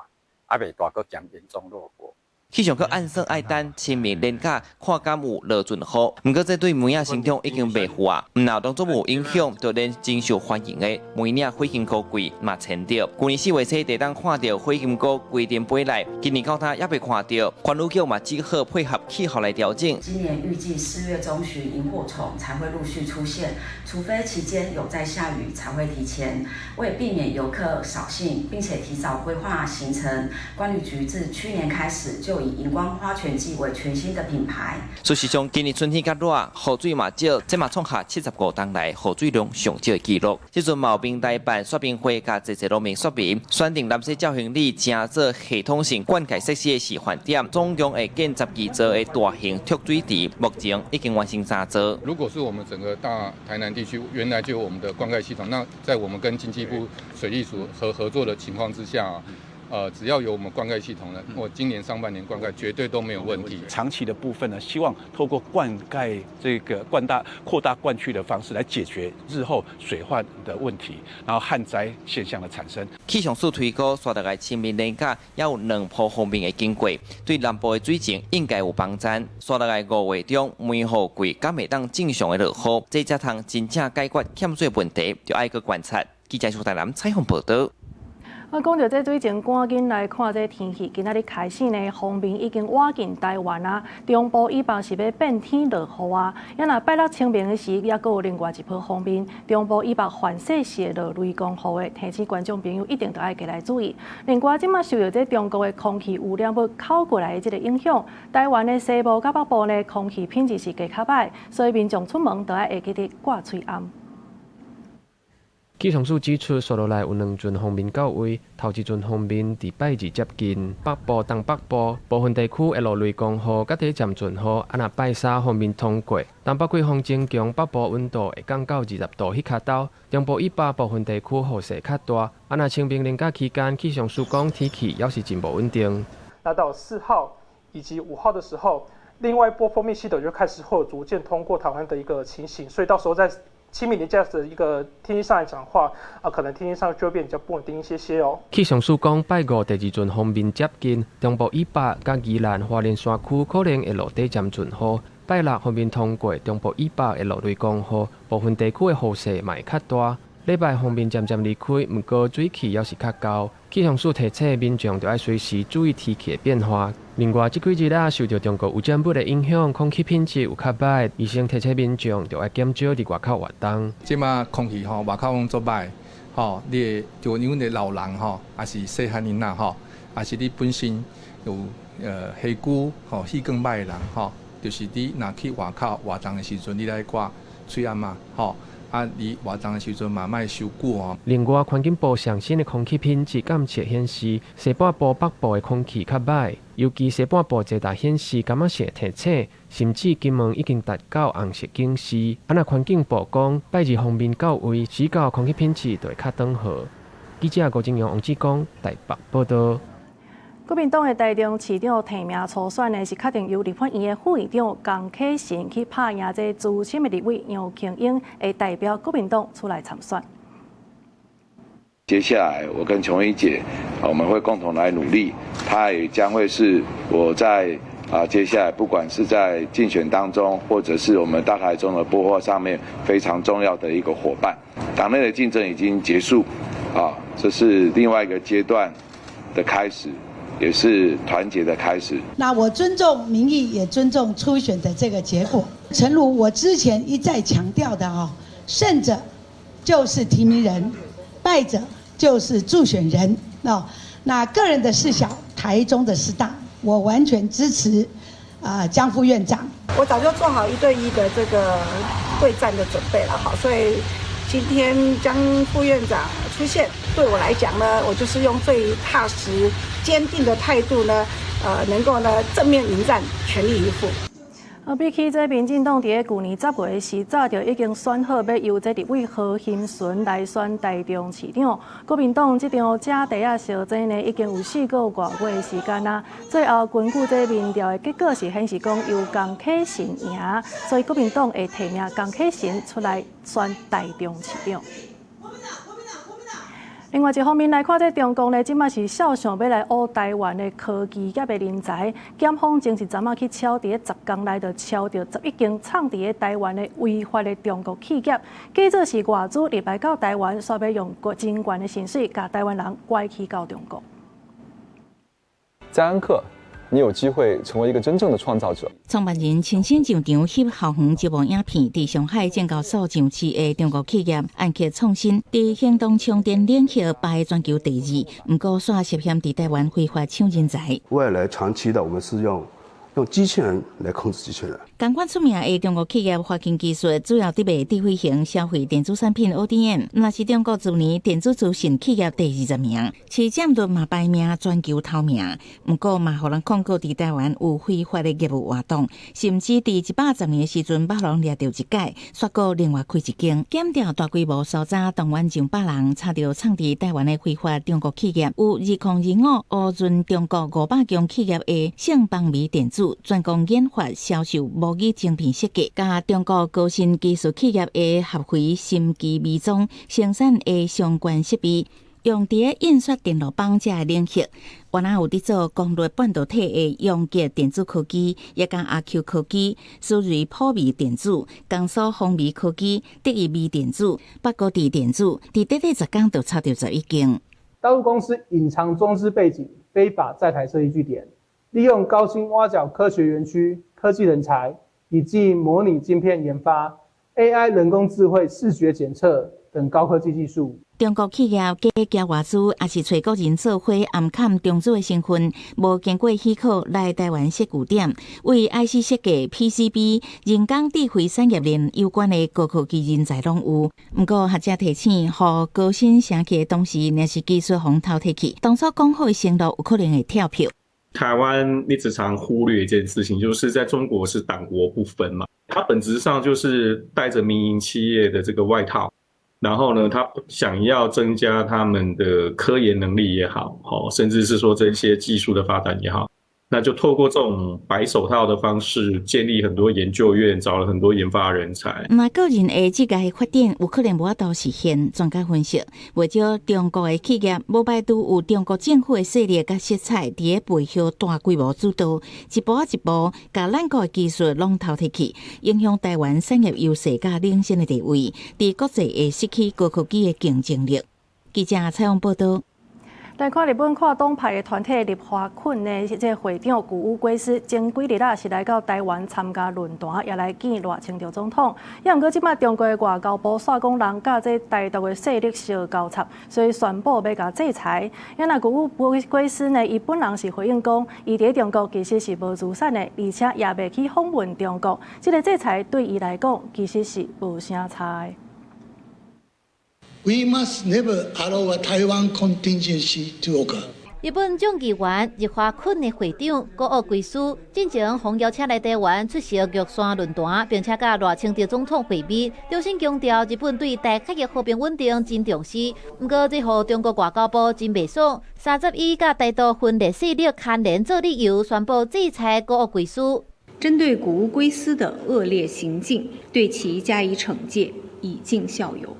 [SPEAKER 18] 啊袂大閣兼嚴重落果。
[SPEAKER 17] 氣象局按算愛等清明連假，看敢有落陣雨。毋過這對梅仔成長已經袂赴啊，毋若當作無影響，就連真受歡迎的梅嶺火金菇季嘛延著。舊年四月初，就當看著火金菇規陣飛來，今年到今猶未看著。環宇局嘛只好配合氣候來調整。
[SPEAKER 19] 今年預計4月中旬螢火蟲才會陸續出現，除非期間有在下雨，才會提前。為避免遊客掃興，並且提早規劃行程，觀旅局自去年開始就以熒光花泉季為全新的品牌。
[SPEAKER 17] 事實上，今年春天較熱，雨水嘛少，這嘛創下75冬來雨水量上少的紀錄。這陣嘛有平台辦說明會，佮濟濟農民說明，選定南勢角興里成做系統性灌溉設施的示範點，總共會建12座的大型蓄水池，目前已經完成三座。
[SPEAKER 20] 如果是我們整個大台南地區原來就有我們的灌溉系統，那在我們跟經濟部水利署合作的情況之下，只要有我們灌溉系統呢，我今年上半年灌溉絕對都沒有問題。
[SPEAKER 21] 長期的部分呢，希望透過灌溉這個灌大擴大灌區的方式來解決日後水患的問題，然後旱災現象的產生。
[SPEAKER 17] 氣象署推估，紲落來清明連假猶有兩波鋒面會經過，對南部的水情應該有幫助。紲落來5月中梅雨季，敢會當正常的落雨，這才通真正解決欠水問題，就愛閣觀察。記者蘇台南採訪報道。
[SPEAKER 1] 啊，講著這水情，趕緊來看這天氣。今仔日開始呢，鋒面已經倚近台灣啊，中部以北是欲變天落雨啊。啊若拜六清明的時，猶閣有另外一波鋒面，中部以北凡勢是會落雷公雨的，提醒觀眾朋友一定著愛加來注意。另外，這馬受著這中國的空氣污染物口過來的這个影響，台灣的西部佮北部呢，空氣品質是加較䆀，所以民眾出門著愛會記得掛喙罨。
[SPEAKER 23] 氣象署指出，紲落來有兩陣鋒面到位，頭一陣鋒面佇拜二接近北部、東北部部分地區會落雷公雨，佮短暫陣雨。啊，若拜三鋒面通過，東北季風增強，北部溫度會降到20度彼跤兜，中部以北部分地區雨勢較大。啊，若清明連假期間，氣象署講天氣猶是真無穩定。
[SPEAKER 14] 那到4號以及5號的時候，另外一波鋒面系統就開始會有逐漸通過台灣的一個情形，所以到時候在清明連假的一個天氣上來講的話，啊，可能天氣上就會變比較不穩定一些些哦。
[SPEAKER 23] 氣象署講，拜五第二陣鋒面接近，中部以北佮宜蘭花蓮山區可能會落短暫陣雨。拜六鋒面通過，中部以北會落雷公雨，部分地區的雨勢嘛會較大。禮拜鋒面漸漸離開，毋過水氣猶是較厚。氣象署提醒民眾，著愛隨時注意天氣的變化。另外，這幾日啊，受著中國污染物的影響，空氣品質有較䆀。醫生提醒民眾，著愛減少佇外口活動。
[SPEAKER 25] 這馬空氣吼，外口攏足䆀，吼，你會就因為老人吼，抑是細漢囡仔吼，抑是你本身有氣管吼氣管䆀的人吼，就是你若去外口活動的時陣，你來掛喙罨仔吼。啊！你活動的時陣嘛，莫傷久哦。
[SPEAKER 23] 另外，環境部上新的空氣品質監測顯示，西半部北部的空氣較䆀，尤其西半部濟大顯示柑仔色提醒，甚至金門已經達到紅色警示。啊，若環境部講，拜二鋒面到位，時到空氣品質就會較轉好。記者郭正陽、王志剛台北報導。
[SPEAKER 1] 國民黨的台中市長提名初選呢，是確定由立法院的副院長江啟臣去拍贏這資深的立委楊慶英，會代表國民黨出來參選。
[SPEAKER 3] 接下來，我跟瓊儀姐，我們會共同來努力。她也將會是我在接下來不管是在競選當中，或者是我們大台中的規劃上面非常重要的一個夥伴。黨內的競爭已經結束，這是另外一個階段的開始，也是團結的開始。
[SPEAKER 5] 那我尊重民意，也尊重初選的這個結果。誠如我之前一再強調的啊，勝者就是提名人，敗者就是助選人。那個人的事小，台中的事大，我完全支持江副院長。
[SPEAKER 7] 我早就做好一對一的這個對戰的準備了，好，所以今天江副院長出現，對我來講呢，我就是用最踏實、堅定的態度呢，能夠呢正面迎戰，全力以赴。
[SPEAKER 1] 比起這民進黨佇咧舊年10月時，早就已經選好欲由這立委何欣純來選台中市長。國民黨這場假地仔相爭呢，已經有4個外月的時間啦。最後根據這民調的結果是顯示講由江啟臣贏，所以國民黨會提名江啟臣出來選台中市長。另外一方面來看，這中共呢，這擺是肖想欲來挖台灣的科技業的人才。檢方前一陣仔去抄佇咧10工內就抄著11間藏佇咧台灣的違法的中國企業，計做是外資入來到台灣，煞欲用真懸的薪水，共台灣人拐去到中國。
[SPEAKER 8] 在安克，你有機會成為一個真正的創造者。
[SPEAKER 10] 創辦人親身上場翕校園招募影片，佇上海證交所上市的中國企業安克創新，佇行動充電領域排全球第二，毋過煞涉嫌佇台灣非法搶人才。
[SPEAKER 26] 未來長期的，我們是用機器人來控制機器人。
[SPEAKER 10] 仝款出名的中國企業華勤技術，主要佇賣智慧型消費電子產品 ODM，若是中國去年電子資訊企業第20名，市佔率嘛排名全球頭名。毋過嘛，予人控告佇台灣有非法的業務活動，甚至佇110年的時陣，捌予人掠著一擺，煞閣另外開一間，檢調大規模搜查，動員上百人，查著藏佇台灣的非法中國企業，有2025烏潤中國500強企業的盛邦美電子，專攻研發、銷售模擬晶片設計，佮中國高新技術企業的合肥心機微裝生產的相關設備，用佇咧印刷電路板這个領域，原來有佇做功率半導體的陽極電子科技，也佮阿 Q 科技、思銳普微電子、江蘇宏微科技、德意微電子、北高地電子，佇短短10工就查著11間。
[SPEAKER 27] 大陸公司隱藏中資背景，非法在台設立據點，利用高新挖角科學園區科技人才，以及模擬晶片研發、AI 人工智慧視覺檢測等高科技技術。
[SPEAKER 10] 中國企業假交外資，抑是揣國人做伙暗崁中資的成分，無經過許可來台灣設據點，為 IC 設計、PCB、人工智慧產業鏈有關的高科技人才攏有。毋過學者提醒，予高薪升級的同時，若是技術予偷提去，當初講好的承諾有可能會跳票。
[SPEAKER 28] 台灣一直常忽略一件事情，就是在中國是黨國不分嘛，它本質上就是帶着民營企業的這個外套。然後呢，他想要增加他們的科研能力也好，甚至是說這些技術的發展也好，那就透過這種白手套的方式，建立很多研究院，找了很多研發人才。
[SPEAKER 10] 那個人的職涯發展有可能無法度實現。專家分析，袂少中國的企業無排除有中國政府的勢力佮色彩，佇咧背後大規模主導，一步仔一步，共咱國的技術攏偷提去，影響台灣產業優勢佮領先的地位，佇國際會失去高科技的競爭力。記者採訪報導。
[SPEAKER 1] 來看日本跨黨派的團體立花墾的這个會長谷屋圭司，前幾日啊是來到台灣參加論壇，也來見賴清德總統。也毋過這擺中國的外交部煞講人佮這台獨的勢力相交插，所以宣布欲共制裁。也若谷屋圭司呢，伊本人是回應講，伊佇中國其實是無資產的，而且也袂去訪問中國。這个制裁對伊來講，其實是無啥差的。
[SPEAKER 29] We must never allow a Taiwan contingency to occur.
[SPEAKER 6] 日本眾議院日華墾的會長谷屋圭司進前奉邀請來台灣出席玉山論壇，並且佮賴清德總統會面，重新強調日本對台海的和平穩定真重視。毋過，這予中國外交部真袂爽，30以佮台獨分裂勢力牽連做理由，宣布制裁谷屋圭司。
[SPEAKER 30] 針對谷屋圭司的惡劣行徑，對其加以懲戒，以儆效尤。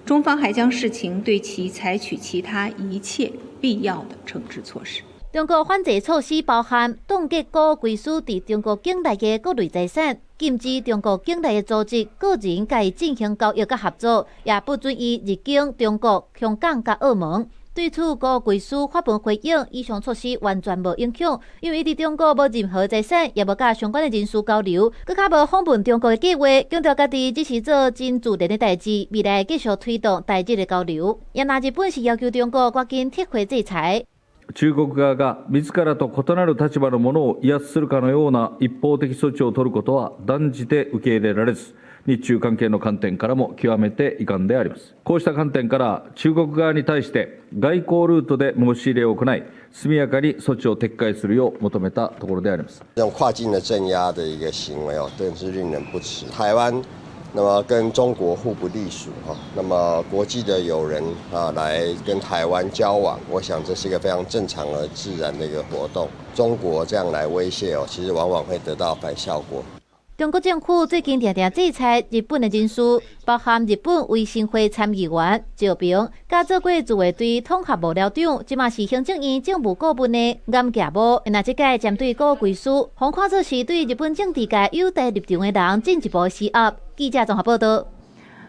[SPEAKER 2] 中方還將視情對其採取其他一切必要的懲治措施。
[SPEAKER 6] 中國反制措施包含凍結高貴司佇中國境內的各類財產，禁止中國境內的組織、個人佮伊進行交易佮合作，也不准伊入境中國、香港佮澳門。對此，高貴司發文回應，以上措施完全無影響，因為伊佇中國無任何財產，也無佮相關的人士交流，閣較無訪問中國的計劃，強調家己只是做真自然的代誌，未來繼續推動台日的交流。也若日本是要求中國趕緊撤回制裁。
[SPEAKER 4] 中國側が自らと異なる立場の者を威圧するかのような一方的措置を取ることは斷じて受け入れられず、日中関係の観點からも極めて遺憾であります。こうした観點から中國側に対して外交ルートで申し入れを行い、速やかに措置を撤回するよう求めたところであります。
[SPEAKER 9] 這種跨境的鎮壓的一個行為哦，真是令人不齒。台灣那麼跟中國互不隸屬哈，那麼國際的友人啊來跟台灣交往，我想這是一個非常正常而自然的一個活動。中國這樣來威脅哦，其實往往會得到反效果。
[SPEAKER 6] 中國政府最近定定制裁日本的人士，包含日本維新會參議員趙平，佮做過自衛隊統合幕僚長，這馬是行政院政務顧問的顏崎武。若這屆針對高貴司，予看做是對日本政治界友台立場的人進一步施壓。記者綜合報道。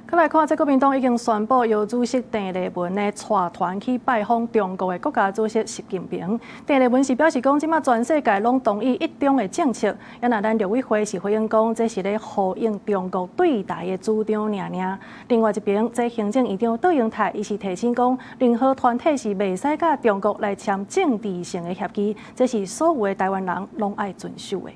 [SPEAKER 1] 閣來看，這國民黨已經宣布由主席鄭麗文呢帶團去拜訪中國的國家主席習近平。鄭麗文是表示講，這馬全世界攏同意一中的政策。也若咱陸委會是回應講，這是咧呼應中國對台的主張爾爾。另外一邊，這行政院長卓榮泰伊是提醒講，任何團體是袂使佮中國來簽政治性的協議，這是所有的台灣人攏愛遵守的。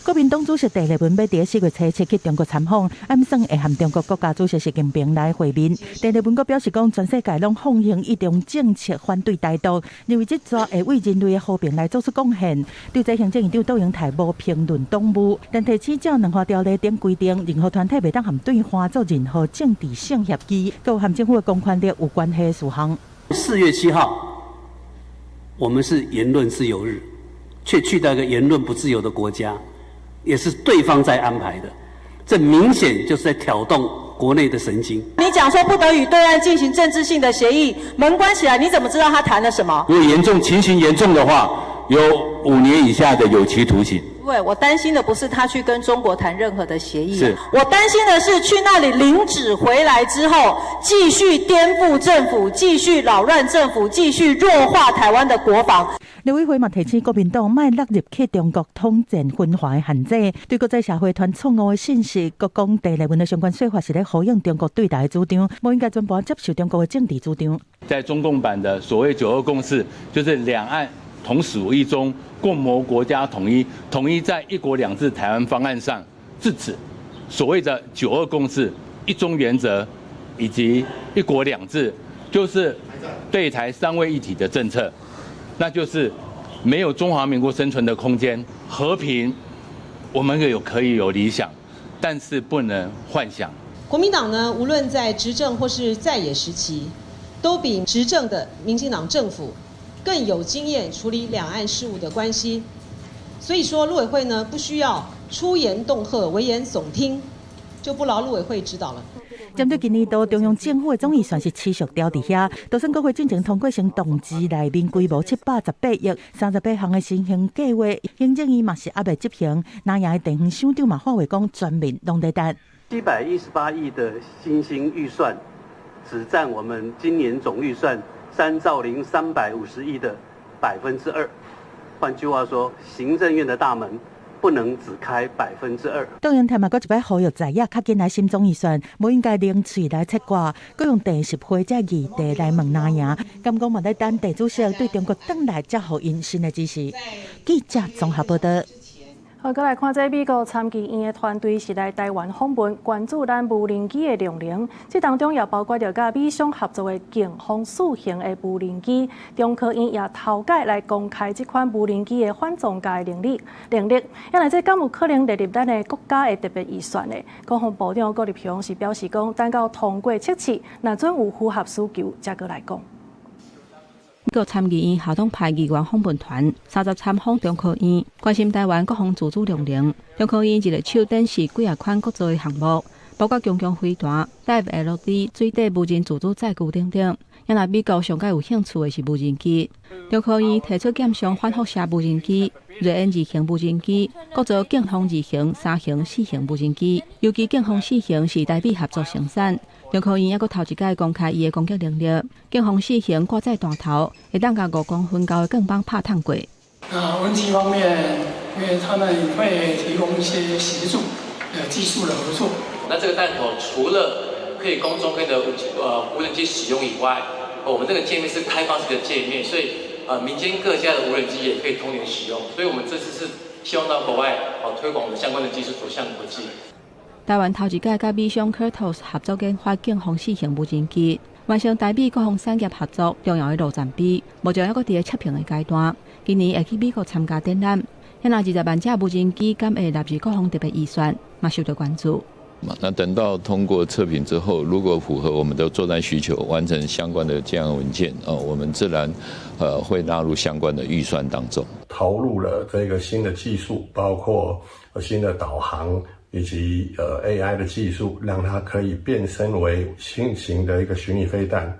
[SPEAKER 10] 國民黨主席鄭麗文欲佇4月初七去中國參訪，暗算會和中國國家主席習近平來會面。鄭麗文閣表示講，全世界攏奉行一中政策，反對台獨，認為這逝會為人類的和平來做出貢獻。對這行政院長卓榮泰無評論黨務，但提醒照兩岸條例頂規定，任何團體袂當和對岸做任何政治性協議，閣有和政府的公權力有關係的事項。
[SPEAKER 11] 4月7號，我們是言論自由日，卻去到一個言論不自由的國家。也是對方在安排的，這明顯就是在挑動國內的神經。
[SPEAKER 12] 你講說不得與對岸進行政治性的協議，門關起來，你怎麼知道他談了什麼？
[SPEAKER 13] 如果嚴重情形嚴重的話，有5年以下的有期徒刑。
[SPEAKER 12] 對，我擔心的不是他去跟中國談任何的協議，
[SPEAKER 13] 是
[SPEAKER 12] 我擔心的是去那裡領旨回來之後，繼續顛覆政府，繼續擾亂政府，繼續弱化台灣的國防。
[SPEAKER 10] 陸委會嘛提醒國民黨，莫落入去中國統戰分化的陷阱，對國際社會傳錯誤的信息，閣講鄭麗文的相關說法是咧呼應中國對台的主張，無應該全盤接受中國的政治主張。
[SPEAKER 15] 在中共版的所謂九二共識，就是兩岸同屬一中，共謀國家統一，統一在一國兩制台灣方案上。至此，所謂的九二共識、一中原則以及一國兩制，就是對台三位一體的政策。那就是沒有中華民國生存的空間。和平，我們有可以有理想，但是不能幻想。
[SPEAKER 22] 國民黨呢，無論在執政或是在野時期，都比執政的民進黨政府更有經驗處理兩岸事務的關係。所以說，陸委會呢，不需要出言恫嚇、危言聳聽，就不勞陸委會指導了。
[SPEAKER 10] 針對今年度中央政府的總預算是持續調佇遐，就算國會進前通過先動支內面規模718億、38項的新興計劃，行政院嘛是猶未執行。南營的地方首長嘛發話講，全面攏佇等。
[SPEAKER 11] 718億的新興預算，只佔我們今年總預算3兆350億的2%。換句話說，行政院的大門不能只開2%。
[SPEAKER 10] 卓榮泰嘛，閣一擺呼籲在野較緊來審總預算，無應該零喙來切割，閣用第十會這議題來問藍營，敢講嘛咧等習主席對中國轉來才予𪜶新的指示。記者綜合報道。
[SPEAKER 1] 好，閣來看這美國參議院的團隊是來台灣訪問，關注咱無人機的量能。這當中也包括著佮美商合作的勁風四型的無人機。中科院也頭擺來公開這款無人機的反裝甲的能力。能力，原來這敢有可能列入咱的國家的特別預算的？國防部長郭立雄是表示講，等到通過測試，若準有符合需求，才閣來講。
[SPEAKER 24] 美國參議院下黨派議員訪問團30參訪中科院，關心台灣國防自主量能。中科院一个手展示幾仔款國造的項目，包括強強飛彈、FLD 水底無人自主載具等等。也若美國上蓋有興趣的是無人機，中科院提出減商反輻射無人機、睿雁二型無人機、閣做勁風二型、三型、四型無人機。尤其勁風四型是台美合作生產，中科院猶閣頭一擺公開伊的攻擊能力。勁風四型掛載彈頭，會當共5公分厚的鋼板拍燙過。
[SPEAKER 14] 那無人機方面，因為他們會提供一些協助，技術的合作。
[SPEAKER 16] 那這個彈頭除了可以供中科的無人機使用以外，我們這個界面是開放式的界面，所以民間各家的無人機也可以通聯使用。所以我們這次是希望到國外推廣我們相關的技術，走向國際。
[SPEAKER 24] 台灣頭一擺佮美商 Kratos 合作研發勁風四型無人機，完成台美國防產業合作重要的路程碑。目前猶閣佇咧測評的階段，今年會去美國參加展覽。遐若20萬架無人機，敢會納入國防特別預算，嘛受到關注。
[SPEAKER 17] 那等到通過測評之後，如果符合我們的作戰需求，完成相關的這樣文件，哦，我們自然，會納入相關的預算當中。
[SPEAKER 18] 投入了這個新的技術，包括新的導航以及AI 的技術，讓它可以變身為新型的一個巡弋飛彈。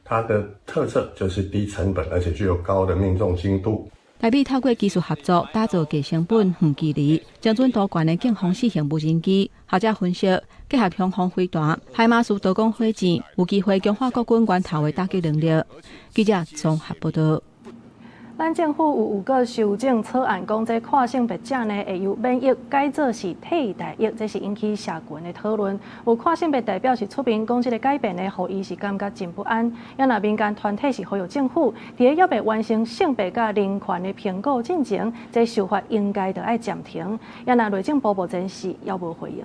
[SPEAKER 18] 它的特色就是低成本，而且具有高的命中精度。
[SPEAKER 24] 台美透過技術合作，打造低成本、遠距離、精準度懸的勁風四型無人機。學者分析，結合雄風飛彈、海馬斯多管火箭，有機會強化國軍源頭的打擊能力。記者綜合報道。
[SPEAKER 1] 咱政府有5個修正草案，講這跨性別者呢會由免役改做是替代役，這是引起社群的討論。有跨性別代表是出面講，這個改變呢，予伊是感覺真不安。也若民間團體是呼籲政府，佇咧猶未完成性別佮人權的評估進前，這修法應該著愛暫停。也若內政部目前是猶無回應。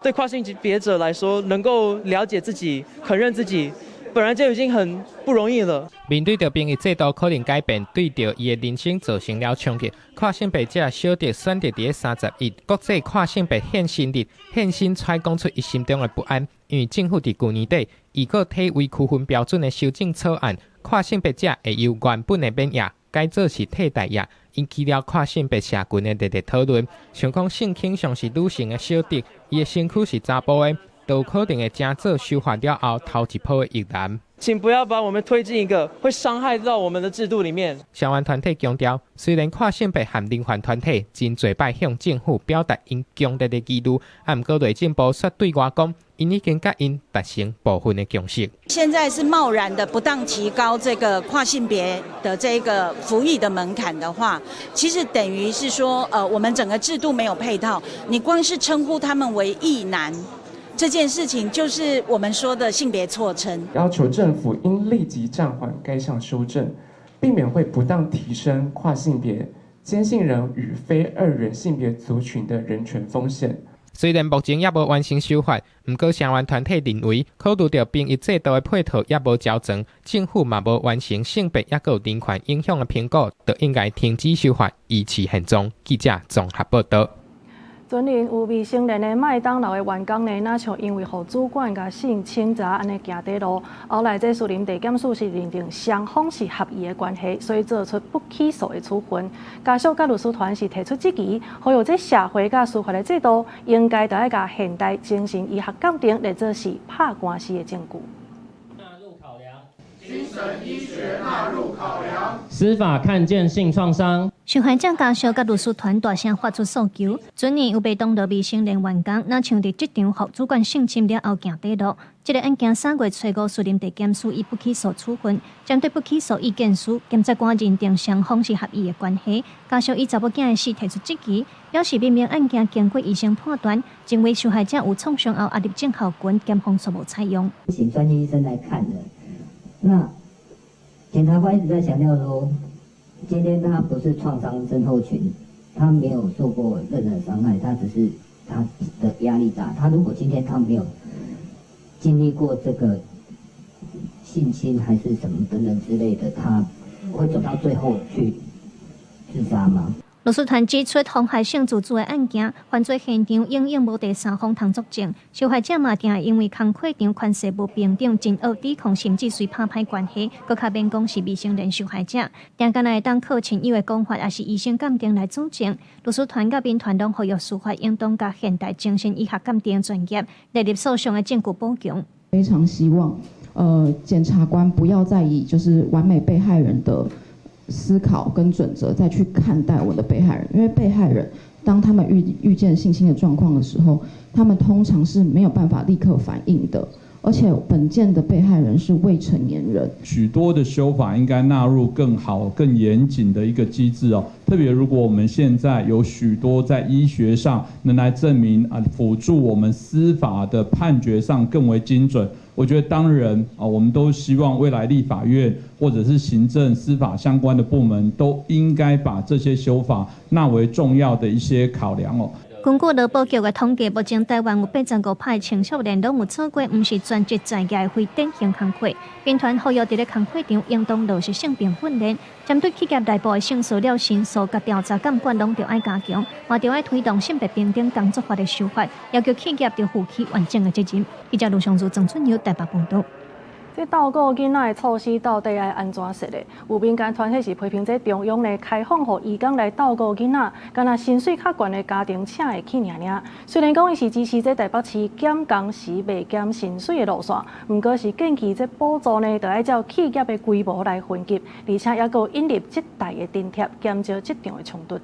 [SPEAKER 19] 對跨性別者來說，能夠了解自己、肯認自己，本來就已經很不容易了。
[SPEAKER 20] 面對著兵役制度可能改變，對著伊的人生造成了衝擊。跨性別者小德選擇佇咧31國際跨性別獻身日，現身揣講出伊心中的不安，因為政府佇舊年底預告體位區分標準的修正草案，跨性別者會由原本的免役改做是替代役，引起了跨性別社群的熱烈討論。想講性傾向是女性的小德，伊的身軀是查埔的，都有可能會成做修法了後頭一波的役男。
[SPEAKER 19] 請不要把我們推進一個會傷害到我們的制度裡面。
[SPEAKER 20] 相關團體強調，雖然跨性別和人權團體真濟擺向政府表達𪜶強烈的疑慮，啊，毋過內政部卻對外講，𪜶已經佮𪜶達成部分的共識。
[SPEAKER 21] 現在是貿然的不當提高這個跨性別的這個服役的門檻的話，其實等於是說，我們整個制度沒有配套，你光是稱呼他們為異男。這件事情就是我們說的性別錯稱。
[SPEAKER 23] 要求政府應立即暫緩該項修正，避免會不當提升跨性別、間性人與非二元性別族群的人權風險。
[SPEAKER 20] 雖然目前猶無完成修法，毋過聲援團體認為，考慮著兵役制度的配套猶無周全，政府嘛無完成性別抑閣有人權影響的評估，就應該停止修法，維持現狀。記者綜合報道。
[SPEAKER 1] 雲林有未成年的麥當勞的員工呢，若像因為予主管共性侵查按呢行短路，後來這士林地檢署是認定雙方是合意的關係，所以做出不起訴的處分。家屬佮律師團是提出質疑，呼籲這社會佮司法的制度應該著愛共現代精神醫學鑑定來做是拍官司的證據。
[SPEAKER 25] 精神醫學納入考量，
[SPEAKER 30] 司法看見性創傷。
[SPEAKER 31] 受害者家屬佮律師團大聲發出訴求。去年有麥當勞未成年員工，若像佇職場予主管性侵了後行短路。這个案件3月初5，士林地檢署以不起訴處分，針對不起訴意見書，檢察官認定雙方是合意的關係。家屬以查某囝的死提出質疑，表示明明案件經過醫生判斷，認為受害者有創傷後壓力症候群，檢方卻無採用。
[SPEAKER 32] 請專業醫生來看的。那檢察官一直在強調說，今天他不是創傷症候群，他沒有受過任何傷害，他只是他的壓力大。他如果今天他沒有經歷過這個性侵還是什麼等等之類的，他會走到最後去自殺嗎？
[SPEAKER 31] 律師團指出，妨害性自主的案件，犯罪現場永遠無第三方通作證，受害者嘛定會因為工課場權勢無平等，真惡抵抗，甚至隨拍歹關係，閣較免講是未成年受害者，定敢若會當靠親友的講法，抑是醫生鑑定來佐證。律師團佮民團攏呼籲司法應當共現代精神醫學鑑定專業列入訴訟的證據補強。
[SPEAKER 2] 非常希望，檢察官不要再以就是完美被害人的思考跟準則再去看待我們的被害人，因為被害人當他們遇見性侵的狀況的時候，他們通常是沒有辦法立刻反應的，而且本件的被害人是未成年人。
[SPEAKER 25] 許多的修法應該納入更好、更嚴謹的一個機制哦。特別如果我們現在有許多在醫學上能來證明啊，輔助我們司法的判決上更為精準。我覺得當然啊，我們都希望未來立法院或者是行政、司法相關的部門都應該把這些修法納為重要的一些考量哦。
[SPEAKER 31] 根據勞保局的統計，目前台灣有85%青少年攏有做過，毋是專職在業的非典型工課。民團呼籲佇咧工課場應當落實性平訓練，針對企業內部的性騷擾申訴佮調查監管攏著愛加強，嘛著愛推動性別平等工作法的修法，要求企業著負起完整的責任。記者盧尚如、曾春友台北報導。
[SPEAKER 1] 這照顧囡仔的措施到底愛按怎設咧？有民間團體是批評這中央呢開放予移工來照顧囡仔，干焦薪水較懸的家庭請會起爾爾。雖然講伊是支持這台北市減工時袂減薪水的路線，毋過是建議這補助呢，著愛照企業的規模來分級，而且猶閣引入職代的津貼，減少職場的衝突。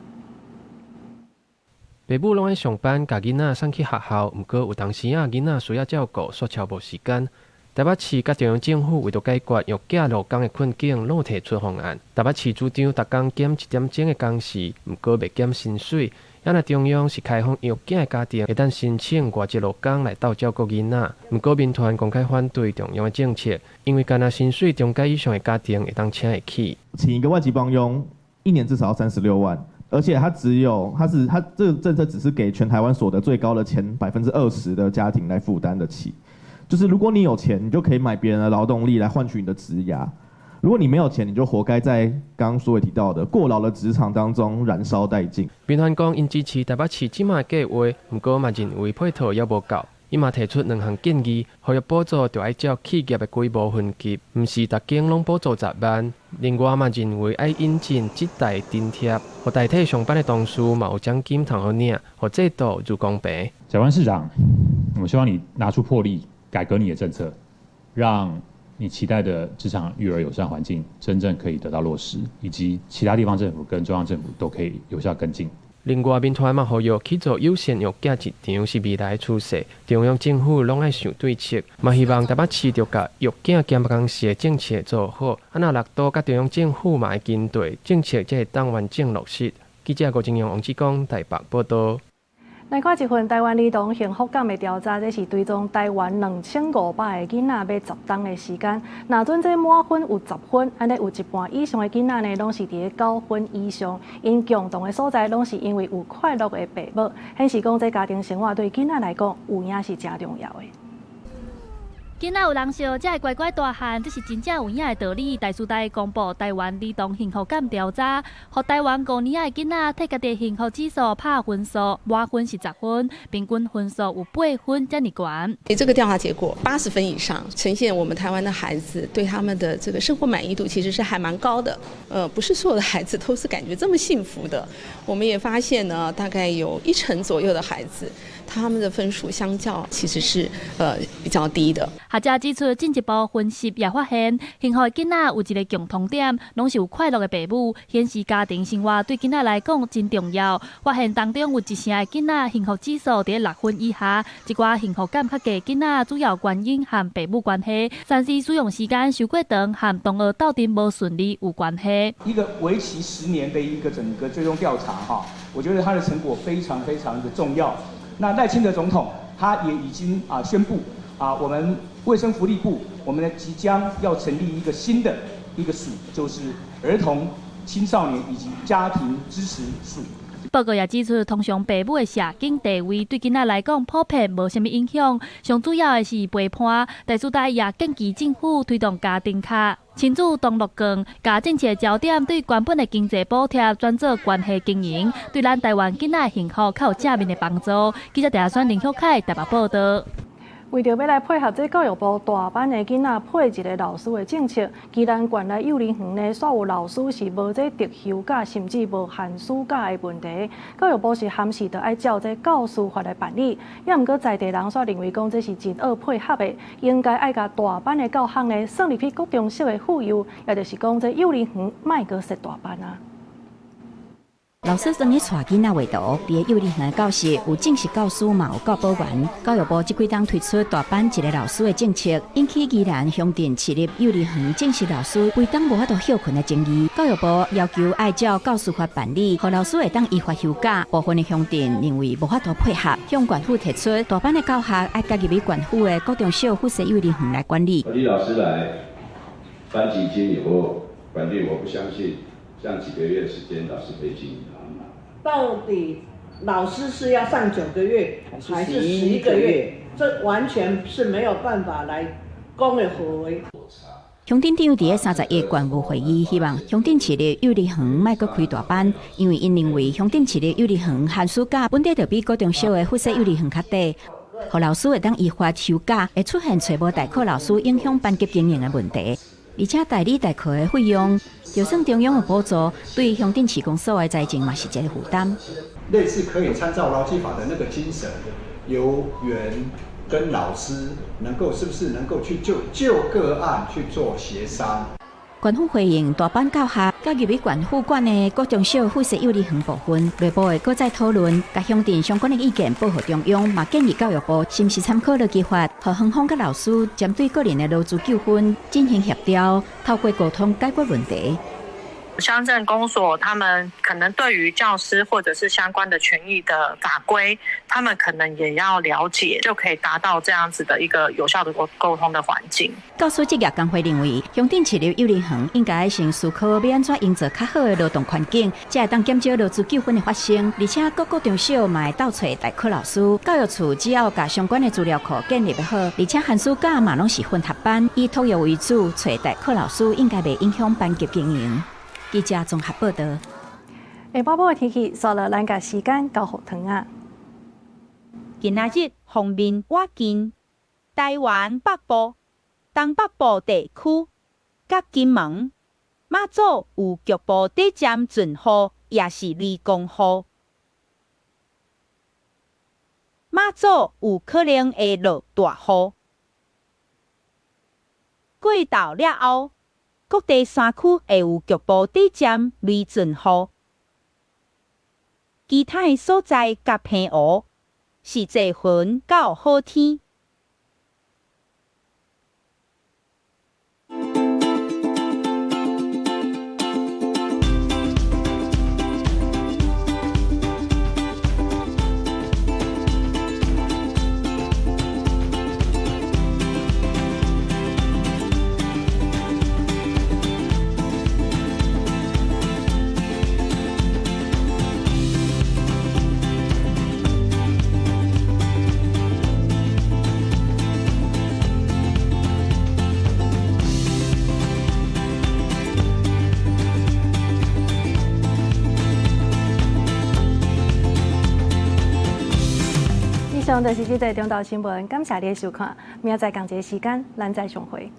[SPEAKER 3] 爸母攏愛上班，共囡仔送去學校，毋過有當時仔囡仔需要照顧，煞超無時間。台北市佮中央政府為著解決育囝勞工的困境，攏提出方案。台北市主張逐工減一點鐘的工時，毋過袂減薪水。啊若中央是開放育囝的家庭會當申請外籍勞工來鬥照顧囡仔，毋過民團公開反對中央的政策，因為干焦薪水中階以上的家庭會當請會起。
[SPEAKER 4] 請一個外籍幫傭，一年至少要36萬，而且他只有他是他這個政策只是給全台灣所得最高的前20%的家庭來負擔得起。就是如果你有錢，你就可以買別人的勞動力來換取你的職涯；如果你沒有錢，你就活該在剛剛所謂提到的過勞的職場當中燃燒殆盡。
[SPEAKER 3] 民團講，𪜶支持台北市這馬計劃，毋過嘛認為配套猶無夠。伊嘛提出兩項建議，予育補助著愛照企業的規模分級，毋是逐間攏補助10萬。另外嘛認為愛引進職代津貼，予代替上班的同事嘛有獎金通好領，予制度愈公平。
[SPEAKER 5] 蔣萬安市長，我希望你拿出魄力，改革你的政策，讓你期待的職場育兒友善環境真正可以得到落實，以及其他地方政府跟中央政府都可以有效跟進。
[SPEAKER 3] 另外，民團嘛呼籲去做友善育囝職場是未來趨勢，中央政府攏愛想對策，嘛希望台北市著共育囝減工時的政策做好，啊若六都佮中央政府嘛會跟對政策，才會當完整落實。記者郭正陽、王志剛台北報導。
[SPEAKER 1] 來看一份台灣兒童幸福感的調查，這是追蹤台灣2500個囡仔欲10冬的時間，若準這滿分有10分，按呢有一半以上的囡仔呢，攏是佇咧9分以上。𪜶共同的所在，攏是因為有快樂的爸母，顯示講這家庭生活對囡仔來講，有影是誠重要的。
[SPEAKER 6] 囡仔有人惜，才會乖乖大漢，這是真正有影的道理。台師大公布台灣兒童幸福感調查，予台灣5年仔的囡仔替家己幸福指數拍分數，滿分是10分，平均分數有8分遮爾懸。
[SPEAKER 7] 這個調查結果80分以上，呈現我們台灣的孩子對他們的這個生活滿意度其實是還蠻高的。不是所有的孩子都是感覺這麼幸福的。我們也發現呢，大概有一成左右的孩子，他們的分數相較其實是比較低的。
[SPEAKER 6] 學者指出，進一步分析也發現，幸福的囡仔有一個共同點，攏是有快樂的爸母，顯示家庭生活對囡仔來講真重要。發現當中有一成的囡仔幸福指數佇6分以下，一寡幸福感較低囡仔主要原因和爸母關係，3C 使用時間傷過長和同學鬥陣無順利有關係。
[SPEAKER 8] 一個為期10年的一個整個追蹤調查，哈，我覺得它的成果非常非常的重要。那賴清德總統他也已經啊宣布啊，我們衛生福利部，我們呢即將要成立一個新的一個署，就是兒童、青少年以及家庭支持署。
[SPEAKER 6] 報告也指出，通常爸母的社經地位對囡仔來講普遍無啥物影響，上主要的是陪伴。台師大也建議政府推動家庭卡，亲子同乐券，共政策焦点对原本的经济补贴转做关系经营，对咱台湾囡仔的幸福较有正面的帮助。记者陈选林旭凯台北报道。
[SPEAKER 1] 为著欲来配合这教育部大班的囡仔配一个老师的政策，宜兰县内幼儿园呢，煞有老师是无这特休假，甚至无寒暑假的问题。教育部是含示著爱照这教师法来办理，也毋过在地人煞认为讲这是真恶配合的，应该爱共大班的教学呢算入去国中小的妇幼，也就是讲这幼儿园莫阁设大班啊。
[SPEAKER 9] 老师正咧带囡仔画图，伫个幼儿园的教室有正式教师，嘛有教保员。教育部这几冬推出大班一个老师的政策，引起宜兰乡镇市立幼儿园正式老师规冬无法度歇睏的争议。教育部要求爱照教师法办理，予老师会当依法休假。部分的乡镇认为无法度配合，向县府提出大班的教学爱加入去县府的国中小附设幼儿园来管理。
[SPEAKER 10] 李老师来班级经营或管理，我不相信。像几个月时间，老师可以经营好吗？
[SPEAKER 11] 到底老师是要上9个月还是11个月？这完全是没有办法来讲的好。
[SPEAKER 9] 乡镇长伫咧31县务会议，希望乡镇市立幼儿园莫阁开大班，因为𪜶认为乡镇市立幼儿园寒暑假本底就比国中小的附设幼儿园较短，予老师会当依法休假，会出现揣无代课老师影响班级经营的问题。而且代理代课的费用，就算中央有补助，对乡镇市公所的财政嘛是一个负担。
[SPEAKER 12] 类似可以参照劳基法的那个精神，由园跟老师能够是不是能够去就个案去做协商。
[SPEAKER 9] 县府回应大班教学，加入去县府管的国中小附设幼儿园部分，内部会阁再讨论，共乡镇相关的意见报予中央，嘛建议教育部是毋是参考劳基法，予园方佮老师针对个人的劳资纠纷进行协调，透过沟通解决问题。
[SPEAKER 13] 乡镇公所他们可能对于教师或者是相关的权益的法规，他们可能也要了解，就可以达到这样子的一个有效的沟通的环境。
[SPEAKER 9] 教师职业工会认为，乡镇市立幼儿园应该先思考欲按怎营造较好的劳动环境，才会当减少劳资纠纷的发生。而且各国中小嘛会斗揣代课老师，教育处只要共相关的资料库建立好，而且寒暑假嘛拢是混合班，以托育为主，揣代课老师应该袂影响班级经营。记者综合报道。
[SPEAKER 1] 下晡晡的天气，煞落咱共时间交予糖仔。
[SPEAKER 14] 今仔日锋面倚近台湾北部、东北部地区佮金门、马祖有局部短暂阵雨，抑是雷公雨。马祖有可能会落大雨。过昼了后，各地山区会有局部短暂雷阵雨，其他的所在佮澎湖是济云到好天。
[SPEAKER 1] 以上就是这节中昼新闻，感谢你的收看，明仔载仝一个时间，咱再相会。